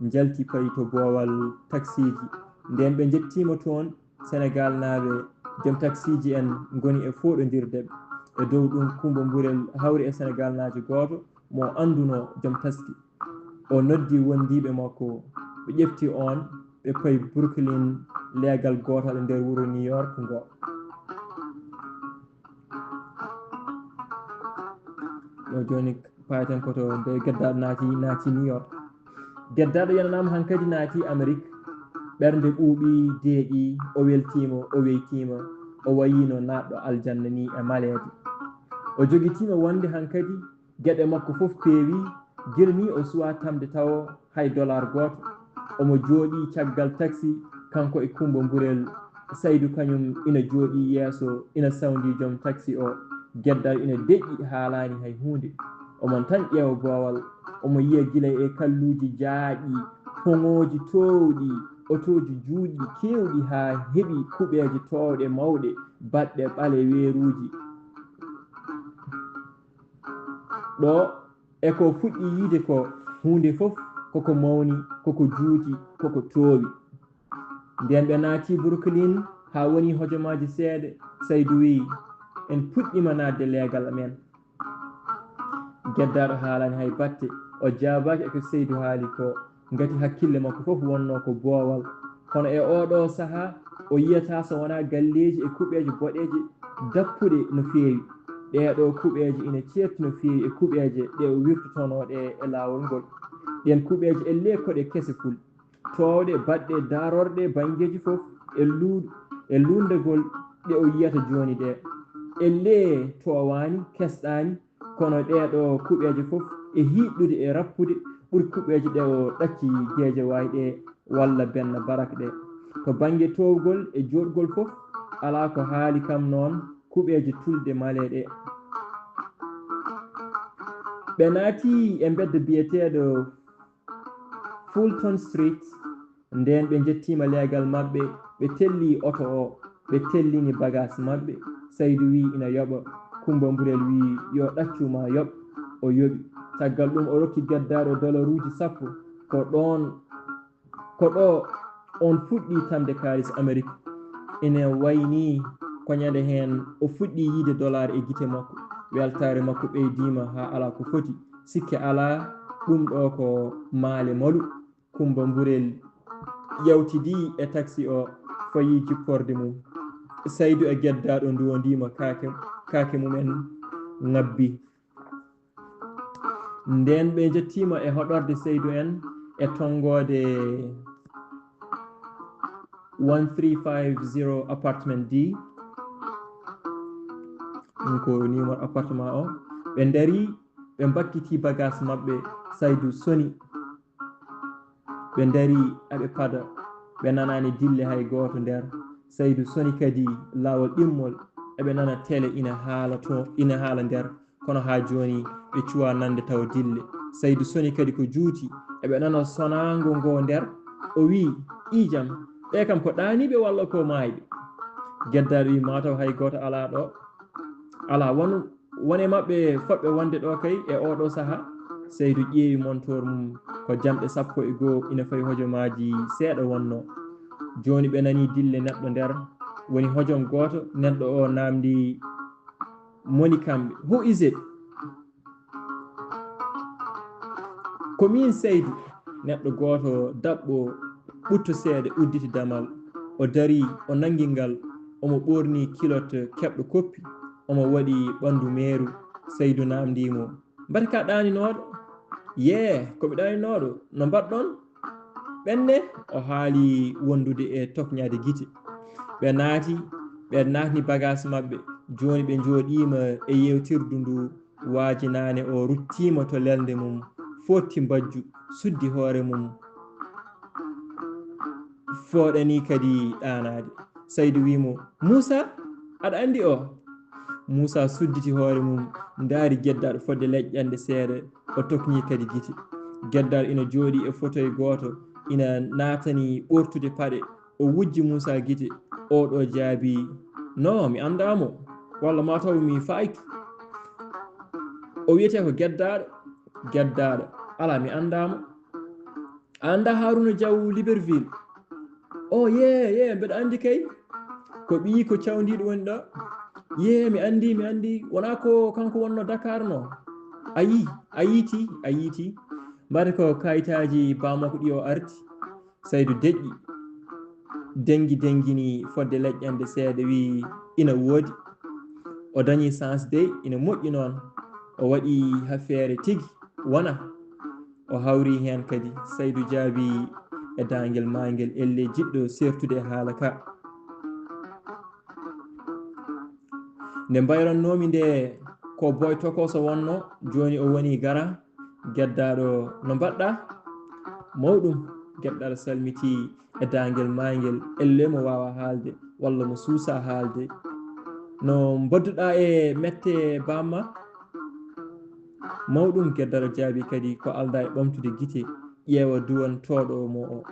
njalti payi to boowal taksiiji. Ndeen ɓe njettiima toon, Senegaalnaaɓe, joom taksiiji en ngoni e fooɗondirde ɓe. E dow ɗum, Kummba Mburel hawri e Senegaalnaajo gooto mo anndunoo joom taski. O noddi wondiiɓe makko, ɓe ƴefti oon, ɓe payi Brooklyn, leegal gootal e nder wuro New York ngo. Ɗo jooni, payaten ko to nde Geddaaɗo naati, naati New York. Geddaaɗo yananaama hankadi naati Amerik. Ɓernde ɓuuɓi, deeƴi, o weltiima, o weytiima, o wayiino naatɗo aljanna nii e maleede. O jogitiima wonde hankadi geɗe makko fof peewi, gila nii o suwaa tamde tawo hay dollar gooto. Omo jooɗii caggal taksi, kanko e Kummba Mburel. Saydu kañum ina jooɗii yeeso, ina sawndii joom taksi o. Geddaaɗo ina deƴƴi, haalaani hay huunde. Omo tan ƴeewa boowal. Omo yiya gila e kalluuji jaaƴi, poŋooji toowɗi, otooji juutɗi keewɗi haa heɓi kuɓeeje toowɗe mawɗe, baɗɗe ɓaleweeruuji. Ɗo e ko fuɗɗi yiide ko, huunde fof koko mawni, koko juuti, koko toowi. Ndeen ɓe naati Brooklyn haa woni hojomaaji seeɗa, Saydu wiyi, "En puɗɗiima naatde leegal amen." Geddaaɗo haalaani hay batte, o jaabaaki e ko Saydu haali ko, ngati hakkille makko fof wonnoo ko boowal. Kono e oo ɗoo sahaa, o yiyataa so wonaa galleeji e kuɓeeje boɗeeje dappuɗe no feewi. Ɗee ɗoo kuɓeeje ina ceerti no feewi e kuɓeeje ɗe o wirtotonoo ɗe e laawol ngol. Ɗeen kuɓeeje ellee ko ɗe kese kul, toowɗe, baɗɗe, darorɗe banngeeji fof e luu-, e luunndagol ɗe o yiyata jooni ɗe. Ellee toowaani, kesɗaani, kono ɗee ɗoo kuɓeeje fof e hiiɗɗude e rappude ɓuri kuɓeeje ɗe o ɗacci Geejawaay ɗee walla Benna Barak ɗee. To bannge toowgol e jooɗgol fof, alaa ko haali kam noon kuɓeeje tulde Male ɗee. Ɓe naati e mbedda biyeteeɗo Fulton Street, ndeen ɓe njettiima leegal maɓɓe, ɓe tellii oto o, ɓe tellini bagaas maɓɓe. Saydu wii ina yoɓa, Kummba Mburel wii yo ɗaccu maa yoɓ, o yoɓi. Caggal ɗum o rokki geddaaɗo dolaruuji sappo, ko ɗoon, ko ɗo oon fuɗɗii tamde kaalis Amerik. Ina wayi nii ko ñande heen o fuɗɗii yiyde dolaar e gite makko. Weltaare makko ɓeydiima haa alaa ko foti. Sikke alaa, ɗum ɗo ko Male Malu. Kummba Mburel yawtidii e taksi o, fayii jipporde mum. Saydu e geddaaɗo nduwondiima, kaake, kaake mumen ŋabbi. Ndeen ɓe njettiima e hoɗorde Saydu en e tonngoode one three five zero apartment D. Ɗum ko numéro appartement o. Ɓe ndarii, ɓe mbakkitii bagaas maɓɓe, Saydu soni. Ɓe ndarii, aɓe pada, ɓe nanaani dille hay gooto nder. Saydu soni kadi laawol ɗimmol, eɓe nana tele ina haala to, ina haala nder, kono haa jooni ɓe cuwaa nande tawa dille. Saydu soni kadi ko juuti, eɓe nana sonaango ngo nder. O wii, "Iijam, ɓee kam ko ɗaaniiɓe walla ko maayɓe?" Geddaaɗo wii, "Maa taw hay gooto alaa ɗo." Alaa, won, won e maɓɓe fotɓe wonde ɗo kay e oo ɗoo sahaa. Saydu ƴeewi montoor mum, ko jamɗe sappo e goo, ina fayi hojomaaji seeɗa wonnoo. Jooni ɓe nanii dille neɗɗo nder, woni hojom gooto, neɗɗo o naamndii, "Moni kamɓe? Who is it?" "Ko miin Saydu." Neɗɗo gooto daɓɓo ɓutto seeɗa udditi damal. O darii, o nanngi ngal, omo ɓoornii kilot keɓɗo koppi, omo waɗi ɓanndu meeru. Saydu naamndii mo, "Mbati ka ɗaaninooɗo?" "Yee, ko mi ɗaaninooɗo. No mbaɗɗon?" Ɓenne o haali wondude e tokñaade gite. Ɓe naati, ɓe naatni bagaas maɓɓe. Jooni ɓe njooɗiima e yeewtirdu ndu. Waajinaane o ruttiima to lelnde mum, footti mbajju, suddi hoore mum, fooɗanii kadi ɗaanaade. Saydu wii mo, "Muusa, aɗa anndi o?" Muusa sudditi hoore mum, ndaari geddaaɗo fodde leƴƴannde seeɗa, o tokni kadi gite. Geddaaɗo ina jooɗii e fotoy gooto, ina naatani ɓoortude paɗe. O wujji Muusa gite, oo ɗoo jaabii, "No, mi anndaa mo, walla maa taw mi faayki." "O wiyetee ko Geddaaɗo." "Geddaaɗo? Alaa, mi anndaa mo." "A anndaa Haaruna Jaw Libreville?" "O, yee, yee, mbeɗa anndi kay. Ko ɓiyiiko cawndiiɗo woni ɗo." "Yee, mi anndi, mi anndi. Wonaa ko kanko wonnoo Dakar no?" "A yii, a yiiti, a yiiti. Mbaɗa ko kayitaaji baamakko ɗi o arti." Saydu deƴƴi, dengi dengini fodde leƴƴannde seeɗa, wii, "Ina woodi." O dañi sans dey, ina moƴƴi noon. O waɗi hafeere tigi, wona. O hawri heen kadi. Saydu jaabi e daangel maangel, "Ellee, jiɗɗo seertude e haala ka." Nde mbayrannoomi nde ko boy tokoso wonno, jooni o woni gara. Geddaaɗo, "No mbaɗɗa?" "Mawɗum." Geddaaɗo salmiti e daangel maangel, "Ellee, mo waawa haalde walla mo suusa haalde. No mbadduɗa e mette bamma?" "Mawɗum." Geddaaɗo jaabi kadi ko aldaa e ɓamtude gite, ƴeewa duwantooɗo mo o.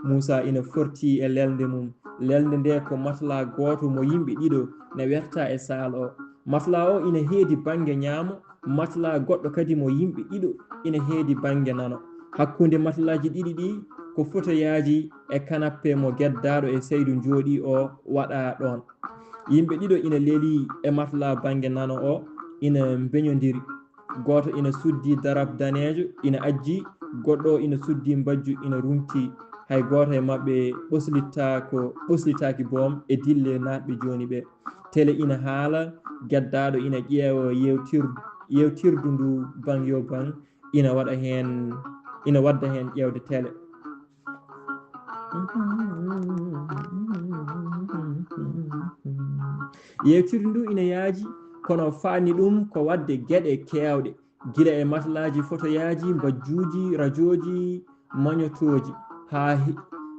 Muusa ina forti e lelnde mum. Lelnde nde ko matlaa gooto mo yimɓe ɗiɗo ne werta e saal o. Matlaa o ina heedi bannge ñaamo, matlaa goɗɗo kadi mo yimɓe ɗiɗo ina heedi bannge nano. Hakkunde matlaaji ɗiɗi ɗi ko fotoyaaji e kanappe mo geddaaɗo e Saydu njooɗii o waɗaa ɗoon. Yimɓe ɗiɗo ina lelii e matlaa bannge nano o, ina mbeñondiri. Gooto ina suddi darab daneejo, ina ajji, goɗɗo ina suddi mbajju, ina rumti. Hay gooto e maɓɓe ɓoslitaako, ɓoslitaaki boom e dille naatɓe jooni ɓe. Tele ina haala, geddaaɗo ina ƴeewa yeewtir-, yeewtirdu ndu baŋ yo baŋ, ina waɗa heen, ina wadda heen ƴeewde tele. Yewtirdu ndu ina yaaji, kono faani ɗum ko waɗde geɗe keewɗe, gila e matlaaji, fotoyaaji, mbajjuuji, rajooji, mañotooji, haa he-,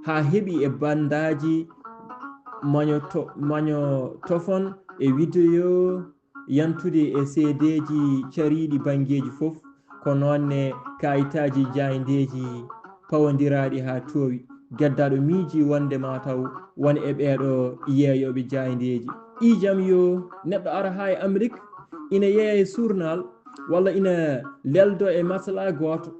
haa heɓi e banndaaji, mañoto-, mañotofon e wideyo, yantude e seedeeji cariiɗi banngeeji fof, ko noon ne kaayitaaji jaayndeeji pawondiraaɗi haa toowi. Geddaaɗo miiji wonde maa taw won e ɓeeɗo yeeyooɓe jaayndeeji. Iijam yo neɗɗo ara haa e Amrik, ina yeeya e suurnal, walla ina leldo e masalaa gooto.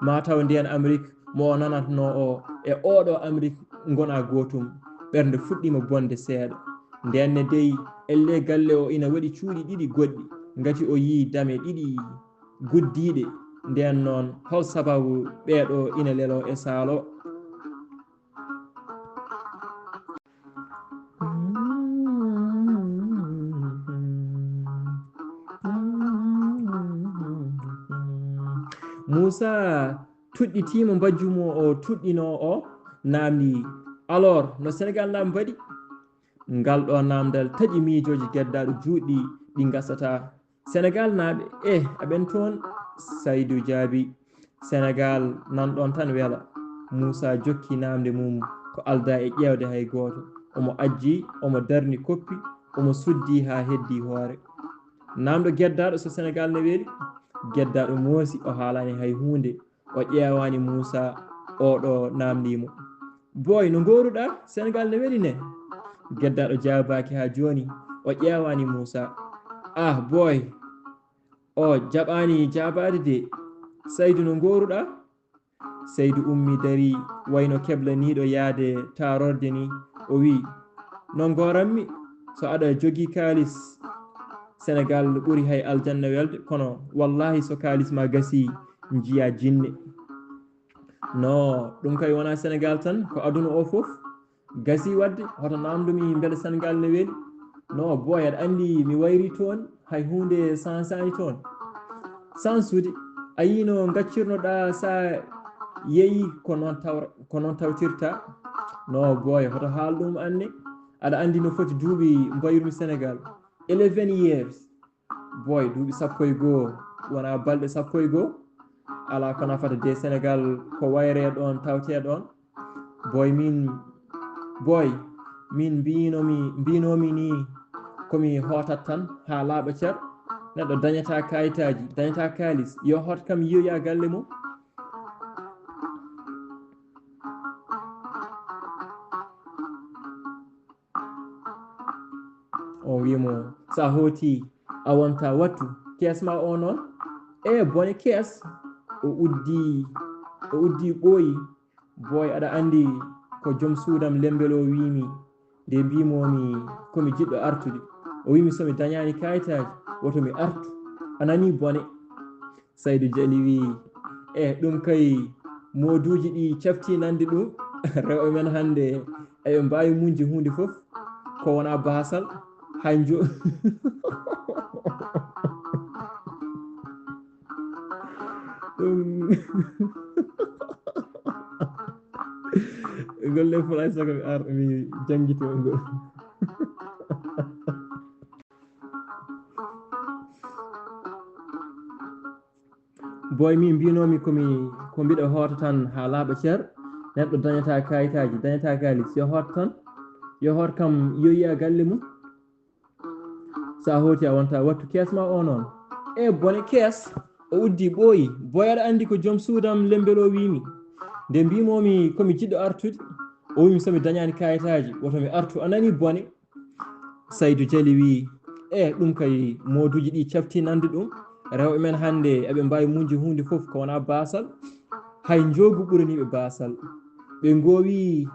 Maa taw ndeen Amrik mo o nanatnoo o e ooɗo Amrik ngona gootum, ɓernde fuɗɗiima bonde seeɗa. Ndeen ne dey, ellee galle o ina waɗi cuuɗi ɗiɗi goɗɗi, ngati o yii dame ɗiɗi guddiiɗe. Ndeen noon, hol sababu ɓeeɗo ina leloo e saalo? Muusa tuɗɗitiima mbajju mo o tuɗɗinoo o, naamndii: "Alors, no Senegaal naaɓe mbaɗi?" Ngal ɗo naamndal taƴi miijooji geddaaɗo juutɗi ɗi ngasataa. "Senegaal naaɓe, eh, aɓen toon?" Saydu jaabii: "Senegaal nan ɗon tan wela." Muusa jokki naamnde mum ko aldaa e ƴeewde hay gooto. Omo ajji, omo darni koppi, omo suddi haa heddii hoore. Naamndo geddaaɗo so Senegaal ne weli. Geddaaɗo moosi, o haalaani hay huunde. O ƴeewaani Muusa, o ɗo naamndii mo: "Boy, no ngooruɗaa? Senegaal ne weli ne?" Geddaaɗo jaabaaki haa jooni, o ƴeewaani Muusa. "Ah, boy, o jaɓaani jaabaade de." "Saydu, no ngooruɗaa?" Saydu ummii darii, wayno keblaniiɗo yahde taarorde ni. O wi'i: "No ngooranmi? So aɗa jogii kaalis, Senegaal ɓuri hay aljanna welde, kono wallaahi so kaalis ma gasii, njiyaa jinne." "No, ɗum kay wonaa Senegaal tan, ko aduna o fof." "Gasii waɗde, hoto naamndumi mbele Senegaal ne weli?" "No, boy, aɗa anndi mi wayri toon, hay huunde sansaani toon." "Sansude? A yii no ngaccirnoɗaa sa yeeyi, ko noon tawra-, ko noon tawtirta." "No, boy, hoto haal ɗum anne. Aɗa anndi no foti duuɓi mbayrumi Senegaal? Eleven years." "Boy, duuɓi sappo e goo, wonaa balɗe sappo e goo? Alaa ko nafata de Senegaal, ko wayre ɗoon tawtee ɗoon." "Boy, min, boy, min mbiinomi, mbiinomi ni ko mi hootat tan haa laaɓa cer. Neɗɗo dañataa kaayitaaji, dañataa kaalis, yo hoot kam yiyoya galle mum." On wi'i mo: "So a hooti, a wonta wattu kees ma o noon." "E bone kees?" O uddi, o uddi ɓooyi. "Boy, aɗa anndi ko joom suudam lembel o wiimi, nde mbiimomi ko mi jiɗɗo artude. O wiimi so mi dañaani kaayitaaji, woto mi artu. A nanii bone?" Saydu Jali wi'i: "E ɗum kay, mooduuji ɗi cafti nande ɗum. Rewɓe men hannde, eɓe mbaawi muñde huunde fof, ko wonaa baasal. Hay njo-" Ɗum golle fulay saka mi ar, mi janngito ngol. "Boy, min mbiinomi ko mi, ko mbiɗo hoota tan haa laaɓa cer. Neɗɗo dañataa kaayitaaji, dañataa kaalis, yo hoot tan. Yo hoot kam, yo yiya galle mum. So a hooti, a wonta wattu kees ma o noon." "E bone kees?" O uddi ɓooyi. "Boy, aɗa anndi ko joom suudam lembel o wiimi, nde mbiimomi ko mi jiɗɗo artude, o wiimi so mi dañaani kaayitaaji, woto mi artu. A nanii bone?" Saydu Jali wi'i: "E ɗum kay, mooduuji ɗi cafti nande ɗum. Rewɓe men hannde, eɓe mbaawi muñde huunde fof, ko wonaa baasal. Hay njoogu ɓuraniiɓe baasal. Ɓe ngoowi,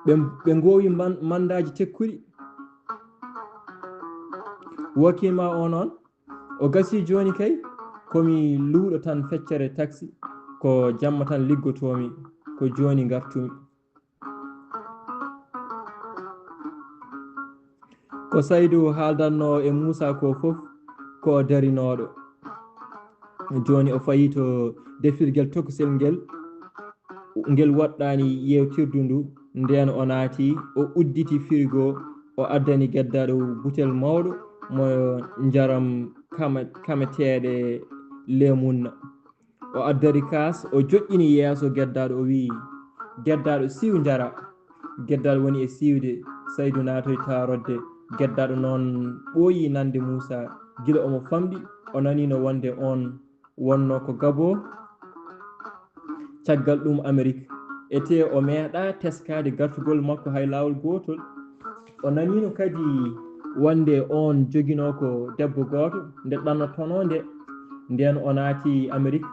ɓe, ɓe ngoowi man-, mandaaji tekkuɗi. Wokiima o noon?" "O gasii jooni kay, ko mi luuɗo tan feccere taksi, ko jamma tan liggotoomi, ko jooni ngartumi." Ko Saydu haaldanno e Muusa ko fof, ko o darinooɗo. Jooni o fayi to defirgel tokosel ngel. ngel woɗɗaani yeewtirdu ndu. Ndeen o naati, o udditi firigo, o addani geddaaɗo butel mawɗo mo njaram kama-, kameteeɗe leemunna. O addori kaas, o joƴƴini yeeso geddaaɗo, o wi'i, "Geddaaɗo, siiw njara." Geddaaɗo woni e siiwde, Saydu naatoy taarodde. Geddaaɗo noon ɓooyi nande Muusaa. Gila omo famɗi, o naniino wonde oon wonnoo ko Gaboo, caggal ɗum Amerik. Etee o meeɗaa teskaade gartugol makko hay laawol gootol. O naniino kadi wonde oon joginoo ko debbo gooto nde ɗannotonoo nde. Ndeen o naati Amerik,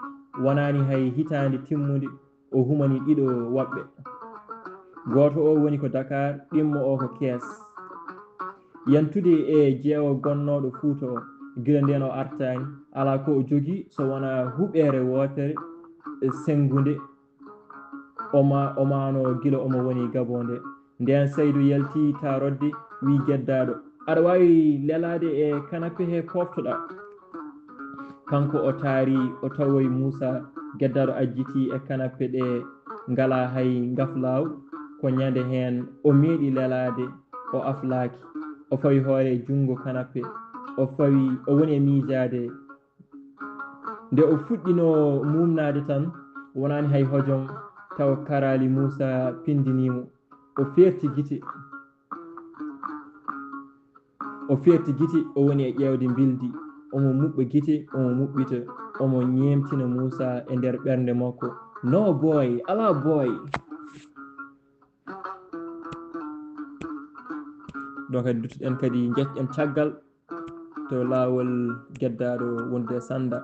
wonaani hay hitaande timmunde, o humani ɗiɗo woɓɓe. Gooto o woni ko Dakar, ɗimmo o ko Kees. Yantude e jeewo gonnooɗo Fuuta o, gila ndeen o artaani, alaa ko o jogii so wonaa huɓeere wootere, e senngunde, o ma-, o maanoo gila omo woni Gaboo nde. Ndeen Saydu yalti taarodde, wi'i geddaaɗo, "Aɗa waawi lelaade e kanape he pooftoɗaa?" Kanko o taari, o tawoyi Muusaa, geddaaɗo ajjiti e kanape ɗe ngalaa hay ngaflaaw. Ko ñande heen o meeɗi lelaade, o aflaaki. O fawi hoore e junngo kanape, o fawi, o woni e miijaade. Nde o fuɗɗinoo muumnaade tan, wonaani hay hojom, tawa karaali Muusaa pindinii mo. O feerti gite. O feerti gite, o woni e ƴeewde mbildi. Omo muɓɓa gite, omo muɓɓita, omo ñeemtina Muusaa e nder ɓernde makko. "No boy, alaa boy." Ɗo kadi duttoɗen kadi, njeccen caggal to laawol geddaaɗo wonde Sannda,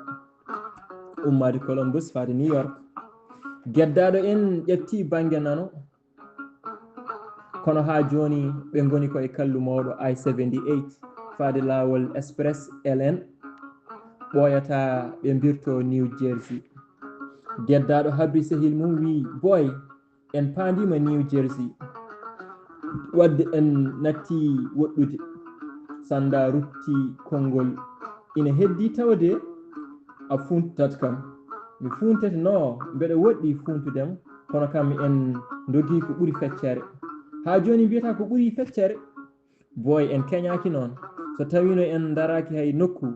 ummaade Columbus faade New York. Geddaaɗo en ƴetti bannge nano, kono haa jooni ɓe ngoni ko e kallu mawɗo I seventy-eight faade laawol Express L N, ɓooyataa ɓe mbirtoo New Jersey. Geddaaɗo habri sehil mum, wi'i, "Boy, en paandiima New Jersey." Wadde en natti woɗɗude. Sannda rutti konngol, "Ina heddii tawde a fuuntat kam." "Mi fuuntete? No, mbeɗa woɗɗi fuuntude mo, kono kam en ndogii ko ɓuri feccere." "Haa jooni mbiyataa ko ɓuri feccere?" "Boy, en keñaaki noon. So tawiino en ndaraaki hay nokku,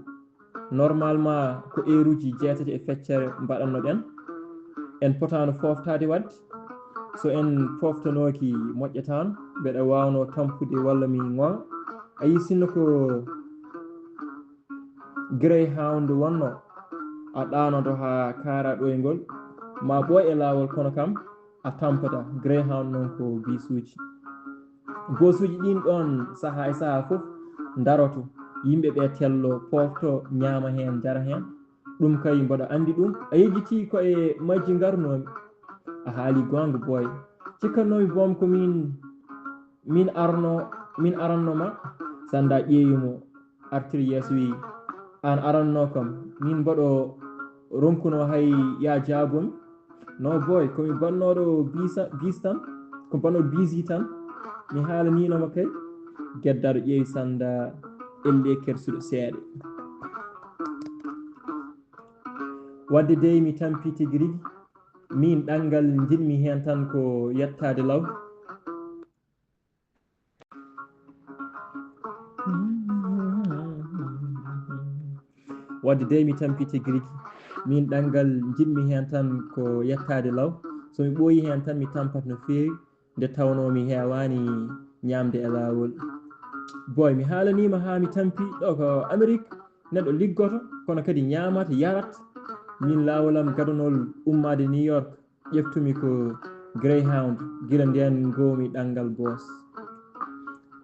normalement ko eeruuji jeetati e feccere mbaɗannoɗen. En potaano fooftaade waɗde. So en fooftanooki moƴƴataano, mbeɗa waawnoo tampude walla mi ŋoŋa. A yii, sinno ko Greyhound wonno, a ɗaanoto haa kaara ɗoyngol, ma ɓooy e laawol, kono kam a tampata." Greyhound noon ko bisuuji. Boosuuji ɗiin ɗoon sahaa e sahaa fof ndaroto, yimɓe ɓe tello, poofto, ñaama heen, njara heen. Ɗum kay mboɗo anndi ɗum. A yejjitii ko e majji ngarnoomi. A haali goonga, boy. Cikkatnoomi boom ko min, min arno, min aranno ma. Sannda ƴeewi mo, artiri yeeso, wi'i, "Aan aranno kam, min mboɗo ronkuno hay ya jaabomi? No, boy, ko mi mbaɗnooɗo biisa, biis tan, ko mbaɗnooɗo biisi tan, mi haalaniino ma kay." Geddaaɗo ƴeewi Sannda, ellee kersuɗo seeɗa. Wadde dey mi tampi tigi rigi, min ɗanngal njiɗmi heen tan ko yettaade law. Wadde dey mi tampi tigi rigi, min ɗanngal njiɗmi heen tan ko yettaade law. So mi ɓooyi heen tan mi tampat no feewi, nde tawnoo mi heewaani ñaamde e laawol. Boy, mi haalaniima haa mi tampi, ɗo ko Amerik, neɗɗo liggoto, kono kadi ñaamata, yarat. Min laawol am gadanol ummaade New York, ƴeftumi ko Greyhound, gila ndeen ngoowmi ɗanngal boos.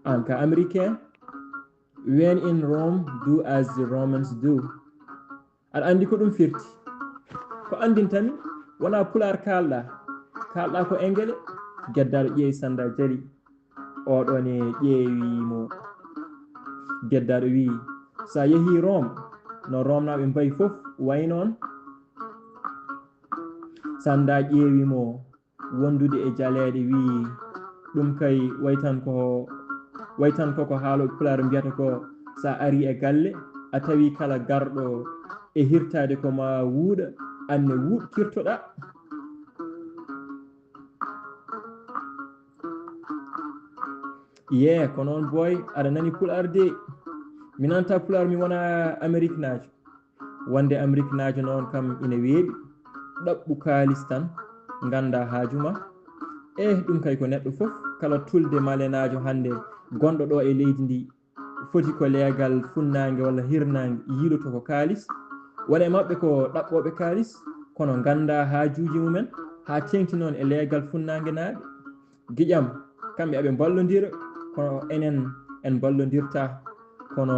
Aan ka Américain, when in Rome, do as the Romans do. Aɗa anndi ko ɗum firti? Ko anndintami, wonaa pulaar kaalɗaa, kaalɗaa ko engele. Geddaaɗo ƴeewi Sannda jali. Oɗo ne ƴeewi mo. Geddaaɗo wi'i, "So a yehii Room, no Roomnaaɓe mbayi fof, way noon?" Sannda ƴeewi mo, wondude e jaleeɗe, wi'i, "Ɗum kay way tan ko, way tan ko ko haalooɓe pulaar mbiyata ko, so a arii e galle, a tawi kala garɗo e hirtaade ko ma wuuɗa, aan ne wuuɗ kirtoɗaa." Yee, ko noon boy, aɗa nani pulaar de. Mi nanta pulaar, mi wona ameriknaajo. Wonde ameriknaajo noon kam ina weeɓi. Ɗaɓɓu kaalis tan, ngannda haaju ma. Eh, ɗum kay ko neɗɗo fof, kala tulde malenaajo hannde gonɗo ɗo e leydi ndi, foti ko leegal funnaange walla hirnaange yiiloto ko kaalis. Wona e maɓɓe ko ɗaɓɓooɓe kaalis, kono ngannda haajuuji mumen, haa teeŋti noon e leegal funnaange naaɓe. Giƴam, kamɓe aɓe mballondira, kono enen en mballondirta. Kono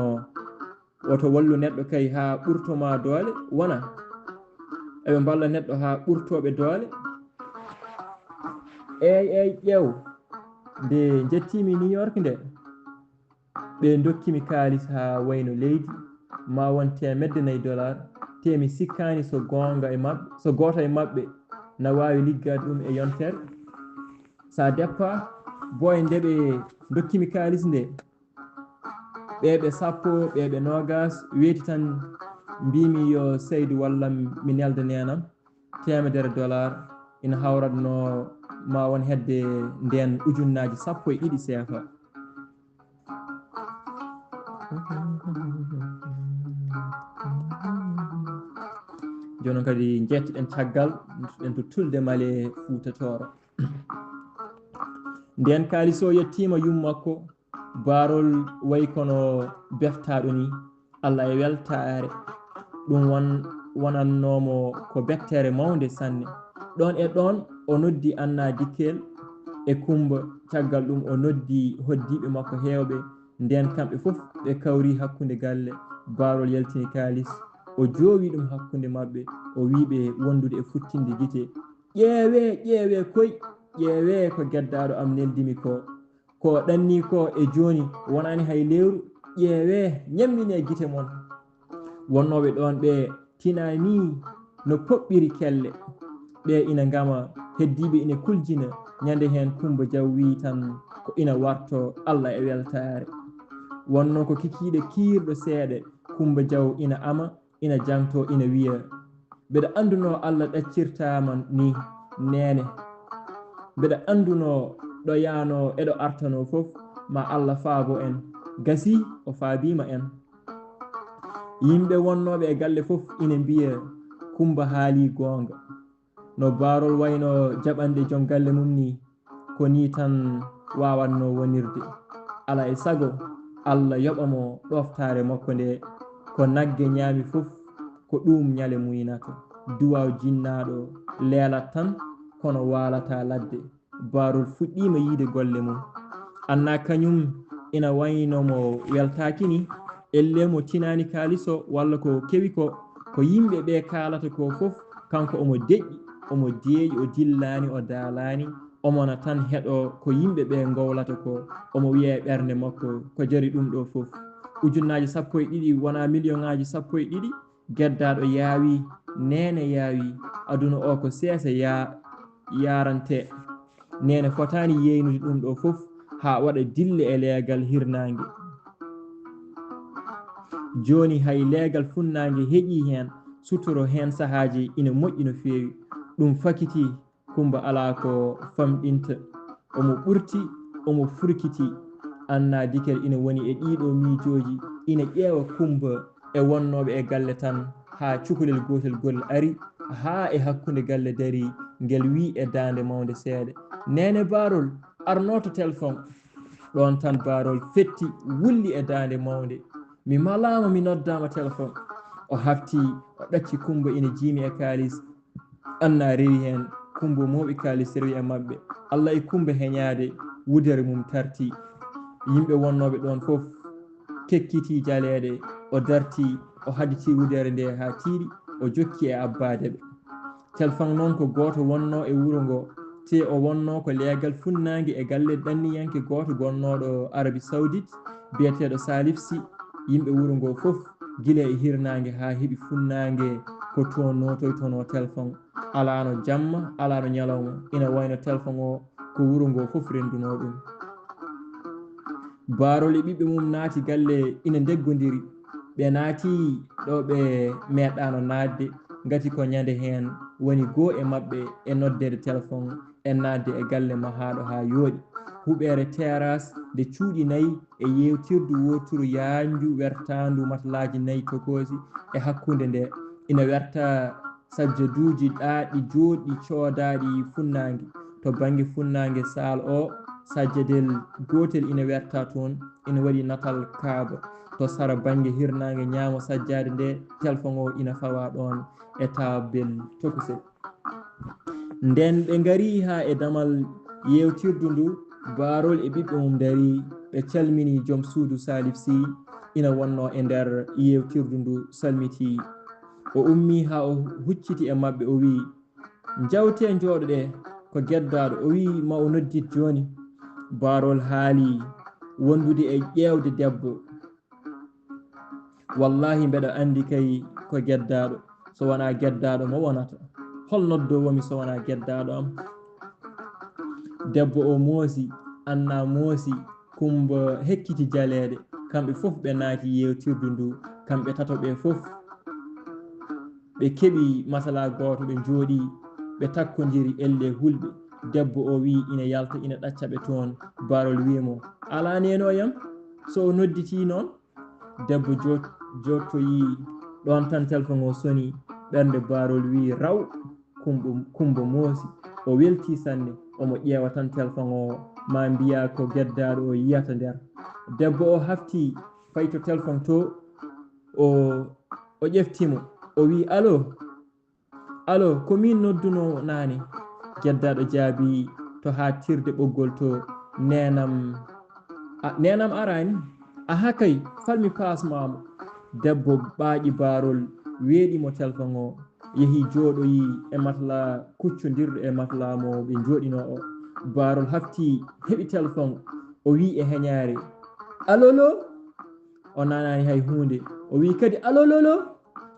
woto wallu neɗɗo kay haa ɓurto ma doole, wona. Eɓe mballa neɗɗo haa ɓurtooɓe doole. Eey, eey, ƴeew, nde njettiimi New York nde, ɓe ndokkimi kaalis haa wayno leydi, ma won teemedde nayi dollar, te mi sikkaani so goonga e maɓɓe, so gooto e maɓɓe na waawi liggaade ɗum e yontere. Ça dépend, boy, nde ɓe ndokkimi kaalis nde, ɓe ɓe sappo, ɓe ɓe noogas, weeti tan mbimi yo Seydu wallam mi nelda neenam teemedere dollar, ina hawratno ma won hedde ndeen ujunnaaji sappo e ɗiɗi C F A. Jooni noon kadi njettoɗen caggal, njettoɗen to Tulde Male Fuuta Tooro. Ndeen kaalis o yettiima yumma makko, Baarol wayi kono beftaaɗo ni, Allah e weltaare. Ɗum won-, wonannoomo ko bettere mawnde sanne. Ɗoon e ɗoon o noddi Anna Dikkel e Kummba, caggal ɗum o noddi hoddiiɓe makko heewɓe. Ndeen kamɓe fof ɓe kawri hakkunde galle. Baarol yaltini kaalis, o joowi ɗum hakkunde maɓɓe, o wi'i ɓe wondude e futtinde gite. "Ƴeewee, ƴeewee koy, ƴeewee ko geddaaɗo am neldi mi ko. Ko ɗanni ko e jooni wonaani hay lewru, ƴeewee, ñamminee gite mon." Wonnooɓe ɗoon ɓe tinaani no poɓɓiri kelle. Ɓe ina ngama, heddiiɓe ina kuljina. Ñande heen Kummba Jaw wiyi tan ko ina warto Allah e weltaare. Wonnoo ko kikiiɗe kiirɗo seeɗa, Kummba Jaw ina ama, ina jangto, ina wiya, "Mbeɗa anndunoo Allah ɗaccirtaama ni, neene. Mbeɗa anndunoo ɗo yaanoo e ɗo artanoo fof, ma Allah faabo en." Gasii, o faabiima en. Yimɓe wonnooɓe e galle fof ina mbiya, "Kummba haalii goonga." No Baarol wayno jaɓanɗe joom galle mum ni, ko nii tan waawatnoo wonirde. Alaa e sago, Allah yoɓa mo ɗooftaare makko nde, ko nagge ñaami fof, ko ɗuum ñale muynata. Duwaaw jinnaaɗo leelat tan, kono waalataa ladde. Baarol fuɗɗiima yiyde golle mum. Anna kañum ina wayno mo weltaaki ni, ellee mo tinaani kaalis o walla ko kewi ko, ko yimɓe ɓe kaalata ko fof, kanko omo deƴƴi, omo deeƴi, o dillaani, o daalaani, omo na tan heɗo ko yimɓe ɓe ngowlata ko, omo wiya e ɓernde makko, "Ko jari ɗum ɗo fof? Ujunnaaji sappo e ɗiɗi wonaa miliyoŋaaji sappo e ɗiɗi?" Geddaaɗo yaawi, neene yaawi, aduna o ko seesa ya-, yarante. Neene fotaani yeynude ɗum ɗo fof haa waɗa dille e leegal hirnaange. Jooni hay leegal funnaange heƴii heen, sutoro heen sahaaji ina moƴƴi no feewi. Ɗum fakitii. Kummba alaa ko famɗinta. Omo ɓurti, omo furkiti. Anna Dikel ina woni e ɗiɗo miijooji, ina ƴeewa Kummba e wonnooɓe e galle tan, haa cukalel gootel gol ari, haa e hakkunde galle darii, ngel wiyi e daande mawnde seeɗa, "Neene Baarol, arno to telefon." Ɗoon tan Baarol fetti, wulli e daande mawnde, "Mi malaama, mi noddaama telefon." O hafti, o ɗacci Kummba ina jiimi e kaalis. Anna rewi heen, Kummba mooɓi kaalis rewi e maɓɓe. Allah e Kummba heñaade, wudere mum tarti. Yimɓe wonnooɓe ɗoon fof kekkiti jaleeɗe. O darti, o hadditi wudere nde haa tiiɗi, o jokki e abbaade ɓe. Telefon noon ko gooto wonnoo e wuro ngo, te o wonnoo ko leegal funnaange e galle ɗanniyanke gooto gonnooɗo Arabie Saoudite, biyeteeɗo Salif Sy. Yimɓe wuro ngo fof, gila e hirnaange haa heɓi funnaange, ko toon nootoytonoo telefon. Alaano jamma, alaano ñalawma, ina wayno telefon o ko wuro ngo fof renndunoo ɗum. Baarol e ɓiɓɓe mum naati galle, ina ndeggondiri. Ɓe naati ɗo ɓe meeɗaano naatde, ngati ko ñande heen woni goo e maɓɓe e noddeede telefon e naatde e galle mahaaɗo haa yooɗi. huɓeere teras nde cuuɗi nayi e yeewtirdu wooturu yaajndu wertaandu matlaaji nayi tokoosi e hakkunde nde. Ina werta sajjaduuji ɗaaɗi jooɗɗi coodaaɗi funnaange. To bannge funnaange saal o, sajjadel gootel ina werta toon, ina waɗi natal Kaaba. To sara bannge hirnaange ñaamo sajjaade nde, telfoŋ o ina fawaa ɗoon e taabel tokosel. Nden ɓe ngari haa e damal yeewtirdu ndu, Baarol e ɓiɓɓe mum ndarii, ɓe calmini joom suudu Salif Sy, ina wonnoo e nder yeewtirdu ndu salmitii. O ummii haa o hucciti e maɓɓe, o wiyi, "Njawtee, njooɗoɗee, ko geddaaɗo." O wiyi, "Ma o noddit jooni." Baarol haali wondude e ƴeewde debbo. "Wallaahi, mbeɗa anndi kay ko geddaaɗo. So wonaa geddaaɗo, mo wonata? Hol noddoowo mi so wonaa geddaaɗo am?" Debbo o moosi, Anna moosi, Kumba hekkiti jaleeɗe. Kamɓe fof ɓe naati yeewtirdu ndu, kamɓe tato ɓe fof. Ɓe keɓi masalaa gooto, ɓe njooɗii, ɓe takkondiri elle hulɓe. Debbo o wiyi ina yalta, ina ɗacca ɓe toon. Baarol wiyi mo, "Alaa neenooyam, so o nodditii noon." Debbo jo-, jottoyii ɗoon tan, telfoŋ o sonii. Ɓernde Baarol wiyi, "Raw, Kumbo, Kumbo moosi." O weltii sanne, omo ƴeewa tan telfoŋ o, maa mbiyaa ko geddaaɗo o yiyata nder. Debbo o haftii, fayi to telfoŋ to, o, o ƴefti mo. O wiyi, "Aloo?" "Aloo, ko miin noddunoo naane." Geddaaɗo jaabii to haaɗtirde ɓoggol to, "Neenam, a, neenam araani?" "Aha kay, fal mi paasmaa mo." Debbo ɓaaƴi Baarol, weeɗi mo telfoŋ o, yehi jooɗoyi e matlaa kuccondirɗo e matlaa mo ɓe njooɗinoo o. Baarol haftii, heɓi telfoŋ, o wiyi e heñaare, "Alolo?" O nanaani hay huunde. O wiyi kadi, "Alololo?"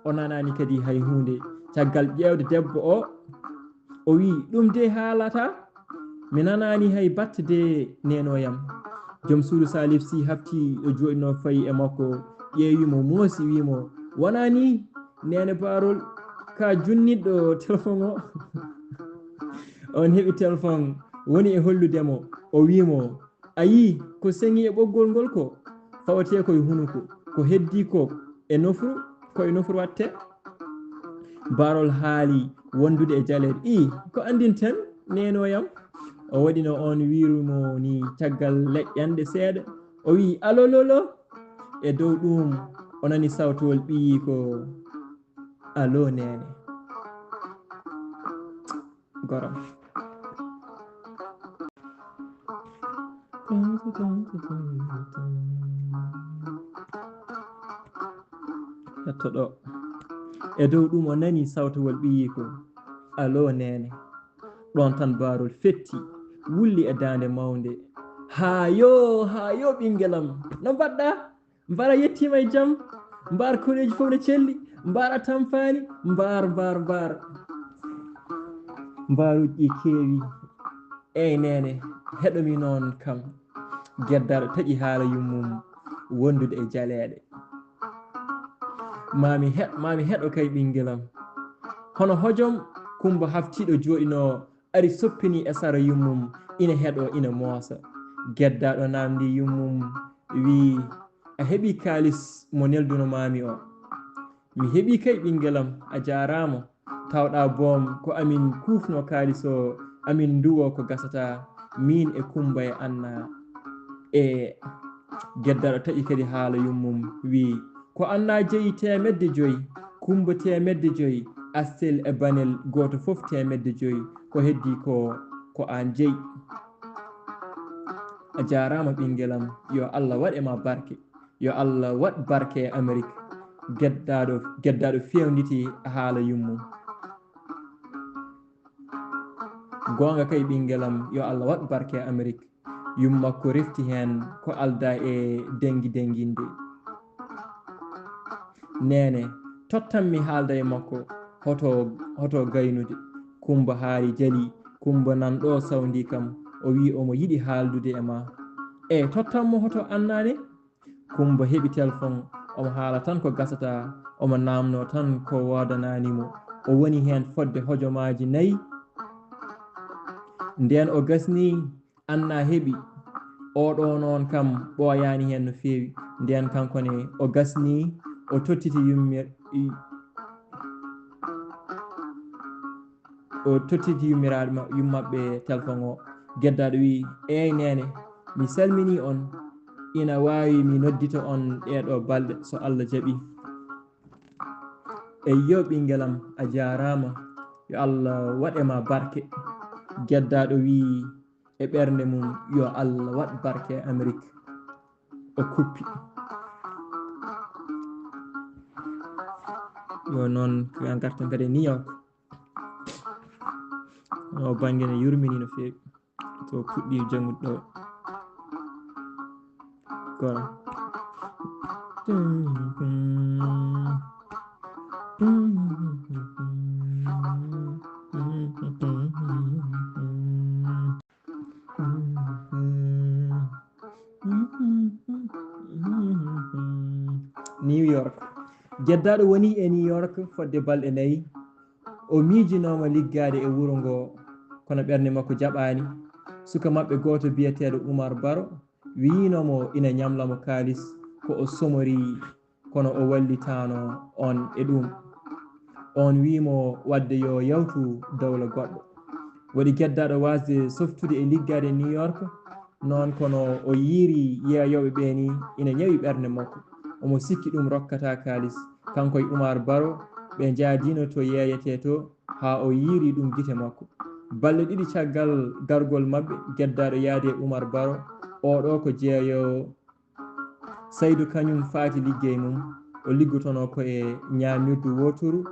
O nanaani kadi hay huunde. Caggal ƴeewde debbo o, o wiyi, "Ɗum de haalataa. Mi nanaani hay batte de, neenooyam." Joom suudu Salif Sy hafti o jooɗinoo, fayi e makko, ƴeewi mo, moosi, wiyi mo, "Wonaa nii, neene Baarol, ka junniɗɗo telefon o?" On heɓi telefon, woni e hollude mo, o wiyi mo, "A yii ko seŋi e ɓoggol ngol ko? Fawetee ko e hunuko, ko heddii ko e nofru, ko e nofru watte." Baarol haali wondude e jaleeɗe. "Ii, ko anndinten, neenooyam?" O waɗino on wiiru mo ni caggal leƴƴanɗe seeɗa. O wiyi, "Alololo!" E dow ɗum, o nani sawtowol ɓiyiiko, "Alo, neene." Goram. Hetto ɗo. E dow ɗum o nani sawtowol ɓiyiiko, "Alo, neene." Ɗon tan Baarol fetti, wulli e daande mawnde. "Haa yo, haa yo, ɓinngel am. No mbaɗɗa? Mbar a yettiima e jam? Mbar koreeji fof no celli? Mbar a tampaani? Mbar, mbar, mbar." Mbaruuji ɗi keewi. "Eey, neene, heɗo mi noon kam." Geddaaɗo taƴi haala yummum wondude e jaleeɗe. "Maa mi heɗ-, maa mi heɗo kay, ɓinngel am." Hono hojom, Kummba haftiiɗo jooɗinoo ari soppini e sara yummum, ina heɗoo, ina moosa. Geddaaɗo naamndii yummum, wii, "A heɓii kaalis mo nelduno maa mi o?" "Mi heɓii kay, ɓinngel am, a jaaraama. Tawɗaa boom, ko amin kuufnoo kaalis o, amin nduwoo ko gasataa, miin e Kummba e Anna." E geddaaɗo taƴi kadi haala yummum, wii, "Ko Anna jeyi teemedde joyi, Kummba teemedde joyi, Astel e Banel gooto fof teemedde joyi. Ko heddii ko, ko aan jeyi." "A jaaraama, ɓinngel am, yo Allah waɗ e ma barke." "Yo Allah waɗ barke e Amerik." Geddaaɗo, geddaaɗo fewnditii haala yummum. "Goonga kay, ɓinngel am, yo Allah waɗ barke e Amerik." Yumma makko refti heen ko aldaa e dengi denginde. "Neene, tottam mi haalda e makko, hoto, hoto gaynude." Kummba haari jali, Kummba nan ɗo sawndi kam, o wii omo yiɗi haaldude e ma. "E tottam mo hoto Anna ne?" Kummba heɓi telefon, omo haala tan ko gasataa, omo naamnoo tan ko woodanaani mo. O woni heen fodde hojomaaji nayi. Ndeen o gasnii, Anna heɓi. Oɗo noon kam ɓooyaani heen no feewi. Ndeen kanko ne o gasnii, o tottiti yummir-, o tottiti yummiraaɗo ma-, yummaɓɓe telefon o. Geddaaɗo wi'i, "Eey neene, mi salminii on. Ina waawi mi noddita on ɗee ɗoo balɗe so Allah jaɓii." "Eyyo ɓinngel am, a jaaraama. Yo Allah waɗ e ma barke." Geddaaɗo wi'i e ɓernde mum, "Yo Allah waɗ barke e Amerik." O kuppi. Yo noon, ko en ngartan kadi e New York. O bannge ne yurmini no feewi. To puɗɗi janngude ɗo. Kono. New York. Geddaaɗo woni e New York fodde balɗe nayi. O miijinooma liggaade e wuro ngo, kono ɓernde makko jaɓaani. Suka maɓɓe gooto biyeteeɗo Umar Baro wiyiino mo ina ñamla mo kaalis ko o somori, kono o wallitaano on e ɗum. On wiyi mo waɗde yo yawtu dowla goɗɗo. Waɗi Geddaaɗo waasde softude e liggaade New York, noon kono o yiiri yeeyooɓe ɓee ni ina ñawi ɓernde makko. Omo sikki ɗum rokkataa kaalis. Kanko e Umar Baro ɓe njaadiino to yeeyetee to, haa o yiiri ɗum gite makko. Balɗe ɗiɗi caggal gargol maɓɓe, Geddaaɗo yaadi e Umar Baro, oo ɗoo ko jeeyoowo Saydu, kañum faati liggey mum, o liggotonoo ko e ñaamirdu wooturu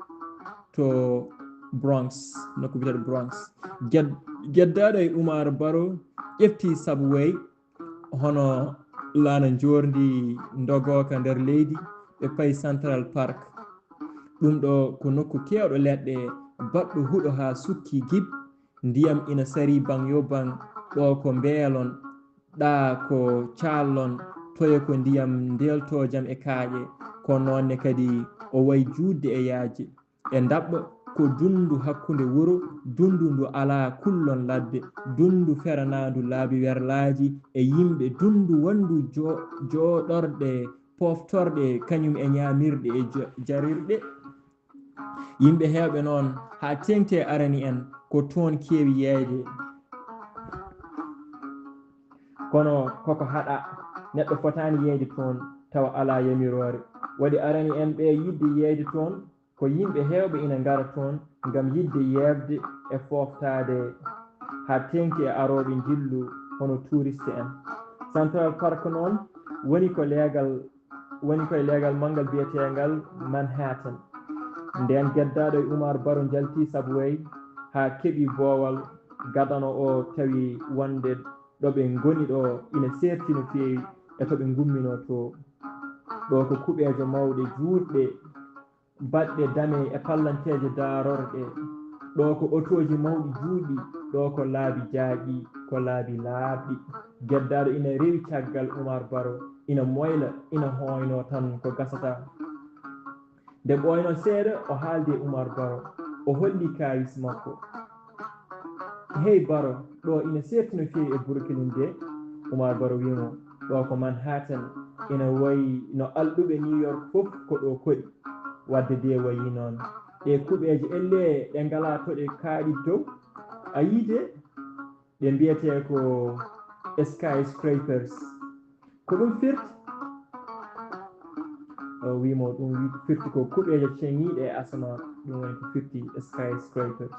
to Bronx, nokku biyeteeɗo Bronx. Ged-, Geddaaɗo e Umar Baro ƴefti subway, hono laana njoorndi ndogooka nder leydi, ɓe payi Central Park. Ɗum ɗo ko nokku keewɗo leɗɗe, baɗɗo huɗo haa sukki gib, ndiyam ina sarii baŋ yo baŋ, ɗo ko mbeelon, ɗa ko caallon, toya ko ndiyam ndeeltoojam e kaaƴe, ko noon ne kadi o wayi juutde e yaajde. E ndaɓɓa ko dunndu hakkunde wuro, dunndu ndu alaa kullon ladde, dunndu feranaandu laabi werlaaji e yimɓe, dunndu wonndu jo-, jooɗorɗe, poftorɗe, kañum e ñaamirɗe e ja-, jarirɗe. Yimɓe heewɓe noon, haa teeŋti e arani en, ko toon keewi yeeyde. Kono koko haɗaa, neɗɗo fotaani yeeyde toon tawa alaa yamiroore. Waɗi arani en ɓe yiɗde yeeyde toon, ko yimɓe heewɓe ina ngara toon ngam yiɗde yeeɓde e fooftaade haa teeŋti e arooɓe njillu hono touriste en. Central Park noon woni ko leegal woni koye leegal manngal biyeteengal Manhattan. Ndeen Geddaaɗo e Umar Baro njalti subway haa keɓi boowal gadano o, tawi wonde ɗo ɓe ngoni ɗo ina seerti no feewi e to ɓe ngumminoo to. Ɗo ko kuɓeeje mawɗe juutɗe, baɗɗe dame e pallanteeje daarorɗe. Ɗo ko otooji mawɗi juutɗi, ɗo ko laabi jaaƴi, ko laabi laaɓɗi. Geddaaɗo ina rewi caggal Umar Baro, ina moyla, ina hooynoo tan ko gasata. Nde ɓooynoo seeɗa, o haaldi e Umar Baro, o holli kaawis makko. "Hey Baro, ɗo ina seerti no feewi e Brooklyn de." Umar Baro wi'i mo, "Ɗo ko Manhattan, ina wayi no alɗuɓe New York fof ko ɗo koɗi. Wadde de wayi noon. Ɗe kuɓeeje ellee ɗe ngalaa to ɗe kaaɗi dow. A yii de, ɗe mbiyetee ko skyscrapers." "Ko ɗum firti?" O wi'i mo, "Ɗum wi-, firti ko kuɓeeje ceŋiiɗe e asamaan, ɗum woni ko firti skyscrapers."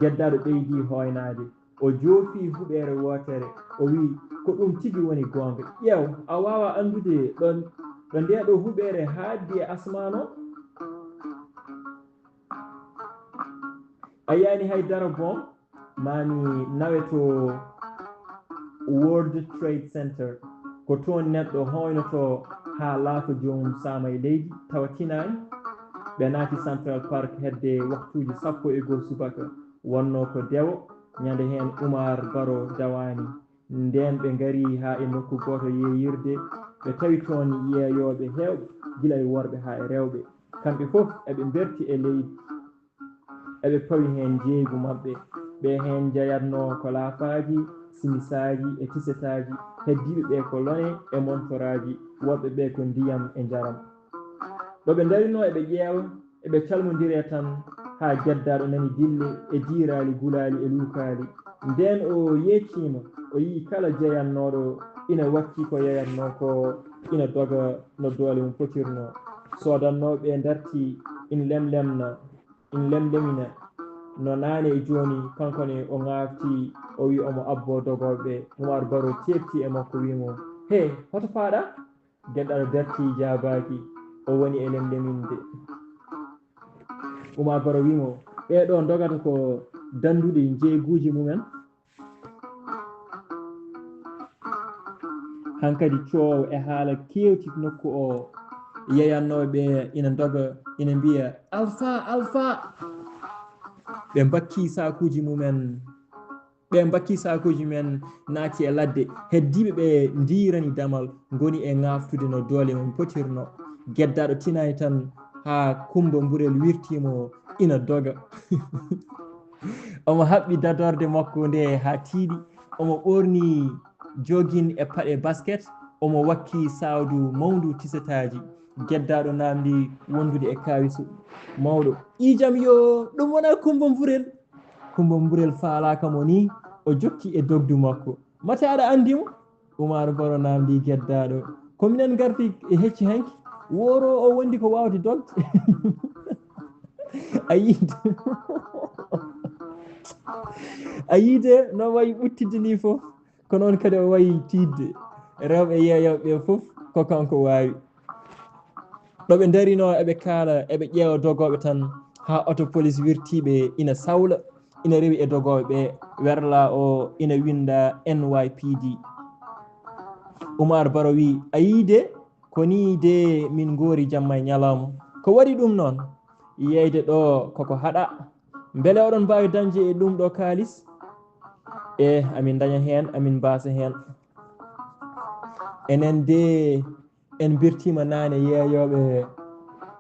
Geddaaɗo ɓeydi hooynaade, o joofi huɓeere wootere, o wi'i, "Ko ɗum tigi woni goonga. Ƴeew, a waawaa anndude ɗo, ɗo ndee ɗoo huɓeere haaɗdi e asamaan o? A yiyaani hay dara boom?" Maa mi nawe to World Trade Center, ko toon neɗɗo hooynotoo haa laafo joomum saama e leydi, tawa tinaani. Ɓe naati Central Park hedde waktuuji sappo e goo subaka. Wonnoo ko dewo, ñande heen Umar Baro dawaani. Ndeen ɓe ngari haa e nokku gooto yeeyirde, ɓe tawi toon yeeyooɓe heewɓe, gila e worɓe haa e rewɓe. Kamɓe fof eɓe mberti e leydi. Eɓe pawi heen njeeygu maɓɓe. Ɓe heen njeyatnoo ko laafaaji, simisaaji e tisetaaji, heddiiɓe ɓe ko lone e montoraaji, woɓɓe ɓe ko ndiyam e njaram. Ɗo ɓe ndarinoo eɓe ƴeewa, eɓe calmondiree tan, haa geddaaɗo nani dille e diiraali gulaali e luukaali. Ndeen o yeeciima, o yi'i kala jeyannooɗo ina wakki ko yeyatnoo ko, ina doga no doole mum potirnoo. Soodannooɓe ɓe ndartii, ina lemlemna, ina lemlemina. No naane e jooni, kanko ne o ŋaaftii, o wi'i omo abboo dogooɓe ɓe. Umaar Baro teeɓti e makko, wi'i mo, "He, hoto paaɗaa?" Geddaaɗo dartii, jaabaaki, o woni e lemleminde. Umaar Baro wi'i mo, "Ɓee ɗoo ndogata ko danndude njeeyguuji mumen." Hankadi coow e haala keewti nokku o, yeyannooɓe ɓe ina ndoga, ina mbiya, "Alfa, Alfa!" Ɓe mbakkii saakuuji mumen, ɓe mbakkii saakuuji men, naati e ladde. Heddiiɓe ɓe ndiirani damal, ngoni e ŋaaftude no doole mum potirnoo. Geddaaɗo tinaani tan haa Kummba Mburel wirtii mo ina doga. Omo haɓɓi dadorde makko nde haa tiiɗi, omo ɓoorni jogging e paɗe basket, omo wakki saawdu mawndu tisetaaji. Geddaaɗo naamndii wondude e kaawisu mawɗo, "Ijam yo, ɗum wonaa Kummba Mburel?" Kummba Mburel faalaaka mo nii, o jokki e dogdu makko. "Mate aɗa anndi mo?" Umaar Baro naamndii geddaaɗo. "Ko minen ngarti e hecci hanki, wooro o wondi ko waawde dogde." A yiide, a yiide no wayi ɓuttidde nii fof, ko noon kadi o wayi tiiɗde. Rewɓe yeeyooɓe ɓe fof ko kanko waawi. Ɗo ɓe ndarinoo eɓe kaala, eɓe ƴeewa dogooɓe tan, haa oto polis wirtii ɓe ina sawla, ina rewi e dogooɓe ɓe, werlaa o ina winnda N Y P D. Umaar Baro wi'i, "A yii de, ko nii de min ngoori jamma e ñalawma. Ko waɗi ɗum noon? Yeeyde ɗo koko haɗaa. Mbele oɗon mbaawi dañde e ɗum ɗo kaalis?" "Eh, amin ndaña heen, amin mbaasa heen. Enen de, en mbirtiima naane yeeyooɓe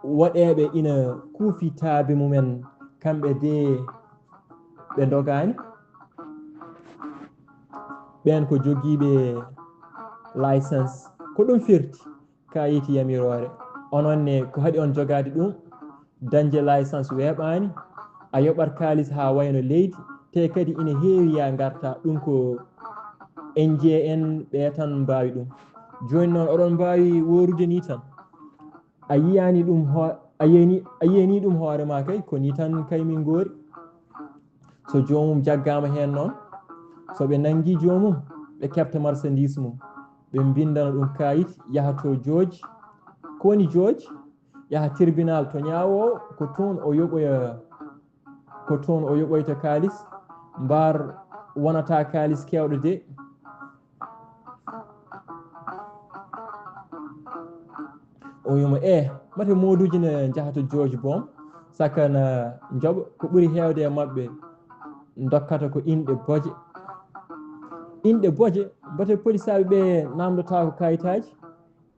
woɗeeɓe ina kuufi taabe mumen, kamɓe de ɓe ndogaani. Ɓeen ko jogiiɓe license." "Ko ɗum firti?" "Kaayit yamiroore. Onon ne, ko haɗi on jogaade ɗum? Dañde license weeɓaani, a yoɓat kaalis haa wayno leydi, te kadi ina heewi ya ngarta. Ɗum ko N J en ɓe tan mbaawi ɗum. Jooni noon oɗon mbaawi woorude nii tan. A yiyaani ɗum ho-, a yiyani, a yiyani ɗum hoore ma kay, ko nii tan kay min ngoori." So joomum jaggaama heen noon, so ɓe nanngi joomum, ɓe keɓta marchandise mum, ɓe mbinndana ɗum kaayit, yaha to jooji. Ko woni jooji? Yaha tribunal to ñaawoowo, ko toon o yoɓoya, ko toon o yoɓoyta kaalis, mbar wonata kaalis keewɗo de. O wi'i mo, "Eh, mate mooduuji ne njahata jooji boom, saka na njoɓa, ko ɓuri heewde e maɓɓe ndokkata ko inɗe boje." "Inɗe boje? Mate polisaaɓe ɓe naamndotaako kayitaaji?"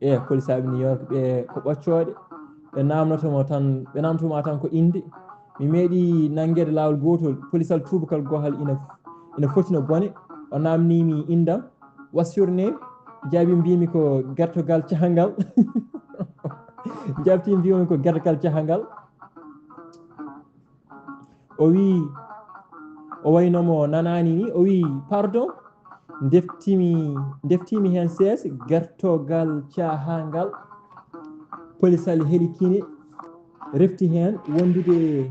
"Eh, polisaaɓe New York ɓe ko ɓoccooɗe, ɓe naamnoto mo tan, ɓe naamnoto ma tan ko innde. Mi meeɗi nanngeede laawol gootol, polisal tuubakal goohal ina, ina foti no bone. O naamnii mi inndam, what's your name?" Jaabi mbiimi ko gertogal cahangal. Jaabti mbiimi ko gertogal cahangal. O wi'i, o wayno mo nanaani ni, o wi'i, "Pardon?" Ndeftimi, ndeftimi heen sees, gertogal cahangal. Polisal heli kine, refti heen wondude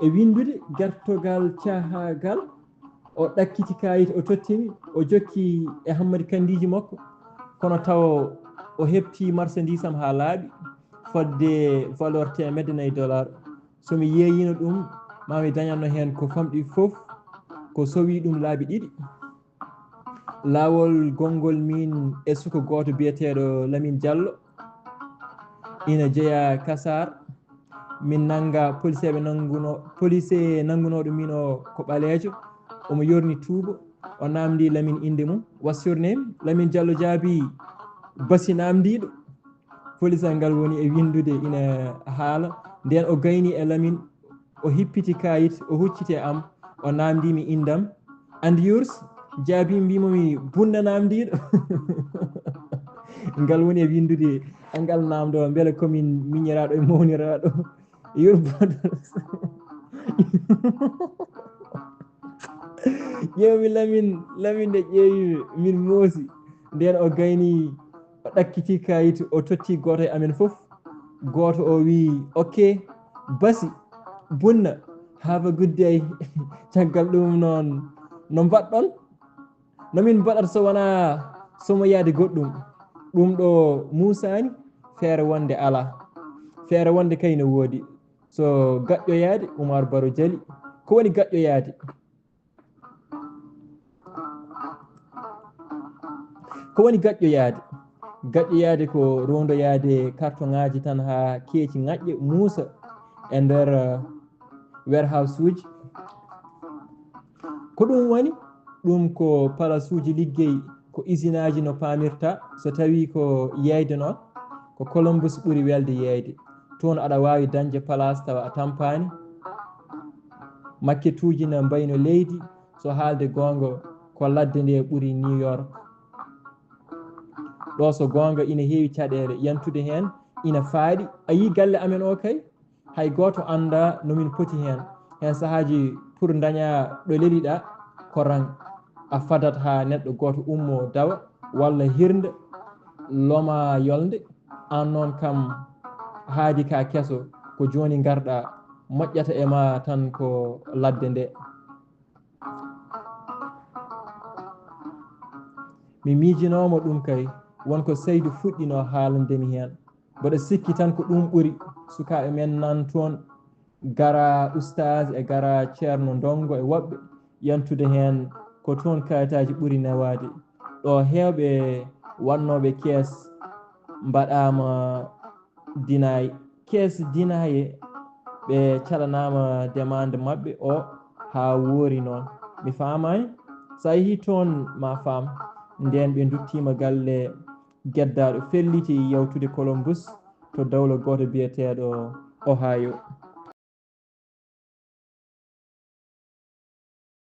e winndude gertogal cahangal. O ɗakkiti kaayit, o tottimi, o jokki e Hammadi Kanndiiji makko, kono taw o heɓti marchandise am haa laaɓi, fodde valeur teemedde nayi dollar. So mi yeeyiino ɗum, maa mi dañanno heen ko famɗi fof, ko sowi ɗum laabi ɗiɗi. Laawol gonngol miin e suka gooto biyeteeɗo Lamin Jallo ina jeyaa Kasaar. Min nannga, poliseeɓe nannguno, polise nanngunooɗo miin o ko ɓaleejo, omo yorni tuubo, o naamndii Lamin innde mum, "What's your name?" Lamin Jallo jaabii, "Basi naamndiiɗo." Polisal ngal woni e winndude ina haala. Ndeen o gayni e Lamin, o hippiti kaayit, o hucciti e am, o naamndii mi inndam. "And yours?" Jaabi mbimo mi bunna namdiiɗo. Ngal woni e windude angal namdo mbele komin miñiraaɗo e mawniraaɗo. Yurbo. Ƴeewmi Lamin, Lamin nde ƴeewi min moosi. Nden o gayni, o ɗakkiti kayit, o totti gooto e amen fof. Gooto o wi, "Ok, basi, bunna, have a good day." Caggal ɗum noon, no mbaɗɗon? No min mbaɗata so wonaa somo yaade goɗɗum? Ɗum ɗo muusaani, feere wonde alaa. Feere wonde kay no woodi. So gaƴƴoyaade, Umar Baro Jali. Ko woni gaƴƴoyaade? Ko woni gaƴƴoyaade? Gaƴƴoyaade ko roondoyaade kartoŋaaji tan haa keeci ŋaƴƴe muusa e nder, eh, warehouse uji. Ko ɗum woni? Ɗum ko palasuuji liggey, ko isinaaji no paamirta. So tawii ko yeeyde noon, ko Columbus ɓuri welde yeeyde. Toon aɗa waawi dañde palaas tawa a tampaani. Makketuuji na mbayno leydi, so haalde goonga, ko ladde nde ɓuri New York. Ɗo so goonga ina heewi caɗeele, yantude heen ina faaɗi. A yii galle amen o kay, hay gooto anndaa no min poti heen. Heen sahaaji pour ndañaa ɗo leliɗaa, ko rang. A fadat haa neɗɗo gooto ummoo dawa, walla hirnda, loma yolnde. Aan noon kam haadi ka keso, ko jooni ngarɗaa, moƴƴata e ma tan ko ladde nde. Mi miijinooma ɗum kay, won ko Saydu fuɗɗinoo haalande mi heen. Mboɗo sikki tan ko ɗum ɓuri. Sukaaɓe men nan toon, gara ustaas e gara ceerno ndongo e woɓɓe, yantude heen ko toon kayitaaji ɓuri newaade. Ɗo heewɓe waɗnooɓe kees mbaɗaama dinaay. Kees dinaaye, ɓe caɗanaama demande maɓɓe o haa woori noon. Mi faamaani. So a yehii toon, ma faam. Ndeen ɓe nduttiima galle geddaaɗo felliti yawtude Columbus to dawla gooto biyeteeɗo Ohio.